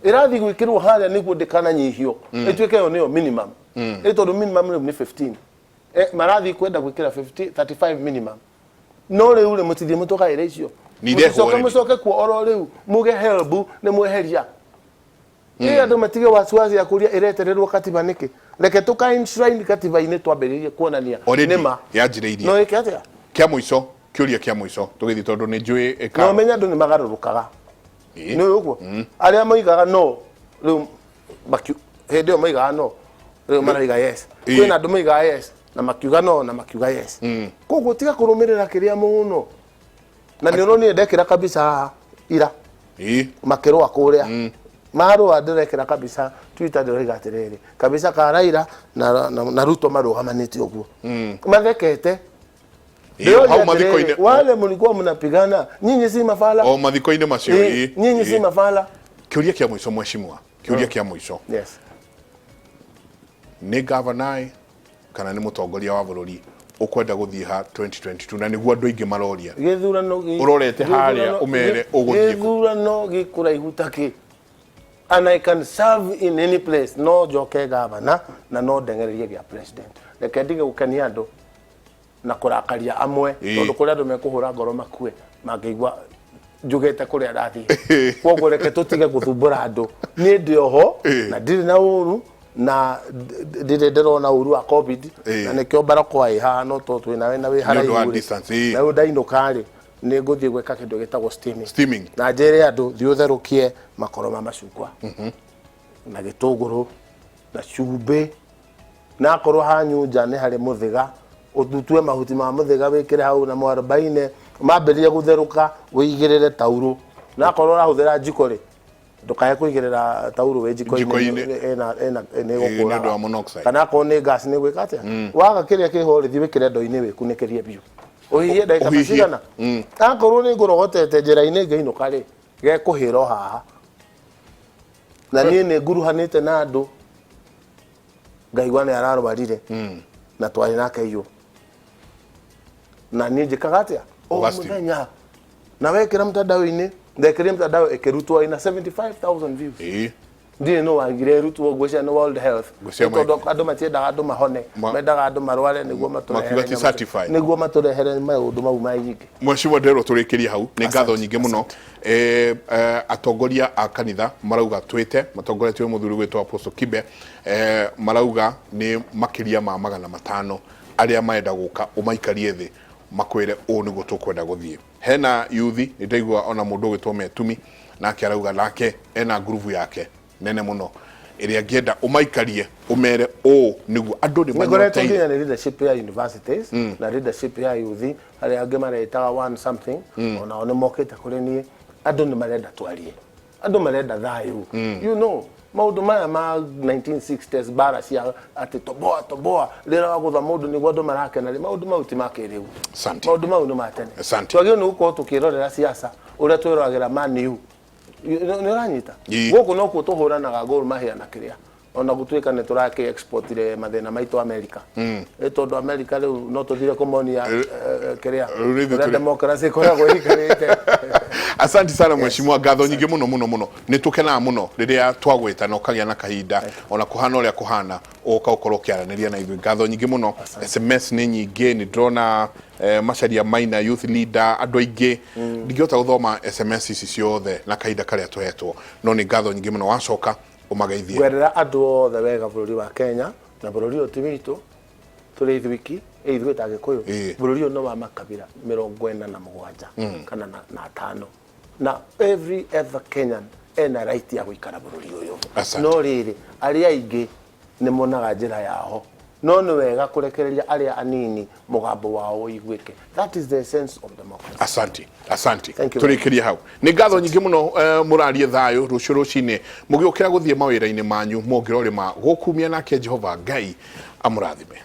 Speaker 2: ĩrathiĩ gwĩkĩrwo harĩa nĩguo ndĩkananyihio, ĩtuĩke ĩyo nĩyo minimum. Ĩ tondũ minimum rĩu nĩ 15, marathiĩ kwenda gwĩkĩra 50, 35 minimum. No rĩu rĩ, mũtithiĩ mũtũgaĩre icio.
Speaker 1: Nĩ irehwo
Speaker 2: Mũticoke
Speaker 1: already.
Speaker 2: Mũcoke kuo oro rĩu muge HELB nĩ mweheria. Ĩ andũ matige wasiwasi ya kũria ĩretererwo katiba nĩkĩ. Reke tũka enshrine katiba-inĩ, twambĩrĩrie kuonania
Speaker 1: Already
Speaker 2: nĩma.
Speaker 1: Yanjĩrĩirie.
Speaker 2: No ĩke atĩa?
Speaker 1: Kĩa mũico, kĩũria kĩa mũico tũgĩthiĩ, tondũ nĩ njũĩ.
Speaker 2: Na ũmenye andũ nĩ magarũrũkaga. Nĩ ũguo arĩa moigaga no rĩu hĩndĩ ĩyo moigaga no, rĩu maraiga yes. Kwĩna andũ moigaga yes na makiuga no na makiuga yes. Koguo tiga kũrũmĩrĩra kĩrĩa mũno, na nĩ ũronire ndekĩra kabisa haha ira makĩrũa kũrĩa marũa, ndĩrekĩra kabisa Twitter, ndĩroiga atĩrĩrĩ, kabisa ka Raila na Ruto marũgamanĩte ũguo mathekete.
Speaker 1: Ĩĩ, hau
Speaker 2: Ndĩroria
Speaker 1: mathiko-inĩ.
Speaker 2: atĩrĩrĩ, wale mlikuwa mnapigana, nyinyi si mafala?
Speaker 1: O mathiko-inĩ macio.
Speaker 2: Nyinyi si mafala?
Speaker 1: Kĩũria kĩa mũico, mheshimiwa, kĩũria kĩa mũico.
Speaker 2: Yes.
Speaker 1: Nĩ gavana kana nĩ mũtongoria wa bũrũri ũkwenda gũthiĩ ha 2022? Na nĩguo andũ aingĩ maroria.
Speaker 2: Gĩthurano
Speaker 1: Ũrorete harĩa ũmere ũgũthiĩ kũ?
Speaker 2: Gĩthurano gĩkũraihu ta kĩ, and I can serve in any place. No njoke gavana na no ndeng'ererie gĩa president. Reke ndige gũkenia andũ na kũrakaria amwe, tondũ kũrĩ andũ mekũhũra ngoro makue mangĩigua njugĩte kũrĩa ndathiĩ. Koguo reke tũtige gũthumbũra andũ. Niĩ ndĩ oho na ndirĩ na ũru, na ndirĩ ndĩrona ũru wa COVID, na nĩkĩo barakoa ĩ haha, no tondũ twĩ nawe na wĩ
Speaker 1: Nĩ ũndũ wa
Speaker 2: haraihu rĩ.
Speaker 1: distance,
Speaker 2: Na rĩu ndainũka rĩ, nĩ ngũthiĩ gwĩka kĩndũ gĩtagwo steaming.
Speaker 1: Steaming.
Speaker 2: Na njĩre andũ, thiĩ ũtherũkie makoro ma macungwa na gĩtũngũrũ na cumbĩ, na akorwo hanyu nja nĩ harĩ mũthĩga, ũtutue mahuti ma mũthĩga wĩkĩre hau na mwarobaine. Mambĩrĩria gũtherũka, wĩigĩrĩre taurũ, na akorwo ũrahũthĩra njiko rĩ, ndũkae kũigĩrĩra taurũ wĩ
Speaker 1: Njiko-inĩ.
Speaker 2: njiko-inĩ, ĩna nĩ
Speaker 1: Ĩĩ, nĩ ũndũ wa
Speaker 2: ĩgũkũraga.
Speaker 1: monoxide.
Speaker 2: Kana akorwo nĩ gas, nĩ gwĩka atĩa, waga kĩrĩa kĩho rĩ, thiĩ wĩkĩre ndoo-inĩ, wĩkunĩkĩrie biũ, ũhihie ndagĩka ta
Speaker 1: Ũhihie.
Speaker 2: cigana. Akorwo nĩ ngũrogotete njĩra-inĩ ngĩinũka rĩ, gekũhĩra o haha. Na niĩ nĩ nguruhanĩte na andũ ngaigua nĩ ararwarire na twarĩ nake iyũ, na niĩ njĩkaga atĩa o
Speaker 1: Ũga steam.
Speaker 2: mũthenya na wekĩra mtandao-inĩ. Ndekĩrire mtandao ĩkĩrutwo ina 75,000 views. Ndirĩ nũ wagire ĩrutwo, ngwĩciria nĩ World Health.
Speaker 1: Ngwĩciria
Speaker 2: Nĩ tondũ andũ matiendaga andũ mahone, mendaga andũ marware nĩguo matũrehere
Speaker 1: Makiuga ti
Speaker 2: nyamũ-
Speaker 1: certified.
Speaker 2: nĩguo matũrehere maũndũ mau maingĩ.
Speaker 1: Mheshimiwa, nderwo tũrĩkĩrie hau. Nĩ ngatho nyingĩ mũno. Atongoria a kanitha marauga twĩte matongoretio nĩ mũthuri gwĩtwo Apostle Kibe, marauga nĩ makĩria ma 500 arĩa marenda gũka ũmaikarie thĩ makwĩre ũũ nĩguo tũkwenda gũthiĩ. Hena yuthi, nĩ ndaigua ona mũndũ ũgwĩtwo Metumi nake arauga nake ena ngurubu yake nene mũno ĩrĩa angĩenda ũmaikarie ũmere ũũ nĩguo andũ nĩ
Speaker 2: Nĩ ngoretwo
Speaker 1: manyoteire.
Speaker 2: nginya nĩ leadership ya universities na leadership ya youth, arĩa angĩ maretaga one something, onao nĩ mokĩte kũrĩ niĩ. Andũ nĩ marenda twarie, andũ marenda thayũ. Maũndũ maya ma 1960s, mbara cia atĩ toboa toboa, rĩrĩa wagũtha mũndũ nĩguo andũ marakena rĩ, maũndũ mau ti ma kĩrĩu.
Speaker 1: Asante.
Speaker 2: Maũndũ mau nĩ ma tene.
Speaker 1: Asante.
Speaker 2: Twagĩrĩirwo nĩ gũkorwo tũkĩrorera siasa ũrĩa twĩroragĩra Man U. Nĩ ũranyita?
Speaker 1: Ĩĩ.
Speaker 2: Gũkũ nokuo tũhũranaga Gor Mahia na kĩrĩa, ona gũtuĩka nĩ tũrakĩ exportire mathĩna maitũ America. Ĩ tondũ America rĩu no tũthire kũmonia kĩrĩa
Speaker 1: Rĩu ithuĩ
Speaker 2: ũrĩa democracy ĩkoragwo ĩikarĩte.
Speaker 1: Asante sana mheshimiwa, ngatho nyingĩ mũno mũno mũno. Nĩ tũkenaga mũno rĩrĩa twagwĩta na ũkagĩa na kahinda, ona kũhana ũrĩa kũhana, ũgoka ũkorwo ũkĩaranĩria na ithuĩ. Ngatho nyingĩ mũno. SMS nĩ nyingĩ, nĩ ndĩrona Macharia Maina, youth leader, andũ aingĩ. Ndingĩhota gũthoma SMS ici ciothe na kahinda karĩa tũhetwo, no nĩ ngatho nyingĩ mũno. Wacoka ũmageithie.
Speaker 2: Ngwerera andũ othe wega bũrũri wa Kenya, na bũrũri ũyũ ti witũ tũrĩ ithuiki, ĩ ithuĩ ta Gĩkũyũ. Bũrũri ũyũ nĩ wa makabira 47 kana na atano, na every other Kenyan ena right ya gũikara bũrũri ũyũ.
Speaker 1: Asante.
Speaker 2: No rĩrĩ, arĩa aingĩ nĩ monaga njĩra yao, no nĩ wega kũrekereria arĩa anini mũgambo wao ũiguĩke. That is the essence of democracy.
Speaker 1: Asante, asante.
Speaker 2: Thank you.
Speaker 1: Tũrĩkĩrie hau. Nĩ ngatho nyingĩ mũno. Mũrarie thayũ rũciũ rũcinĩ mũgĩũkĩra gũthiĩ mawĩra-inĩ manyu, mũngĩrorĩma gũkumia, nake Jehova Ngai amũrathime.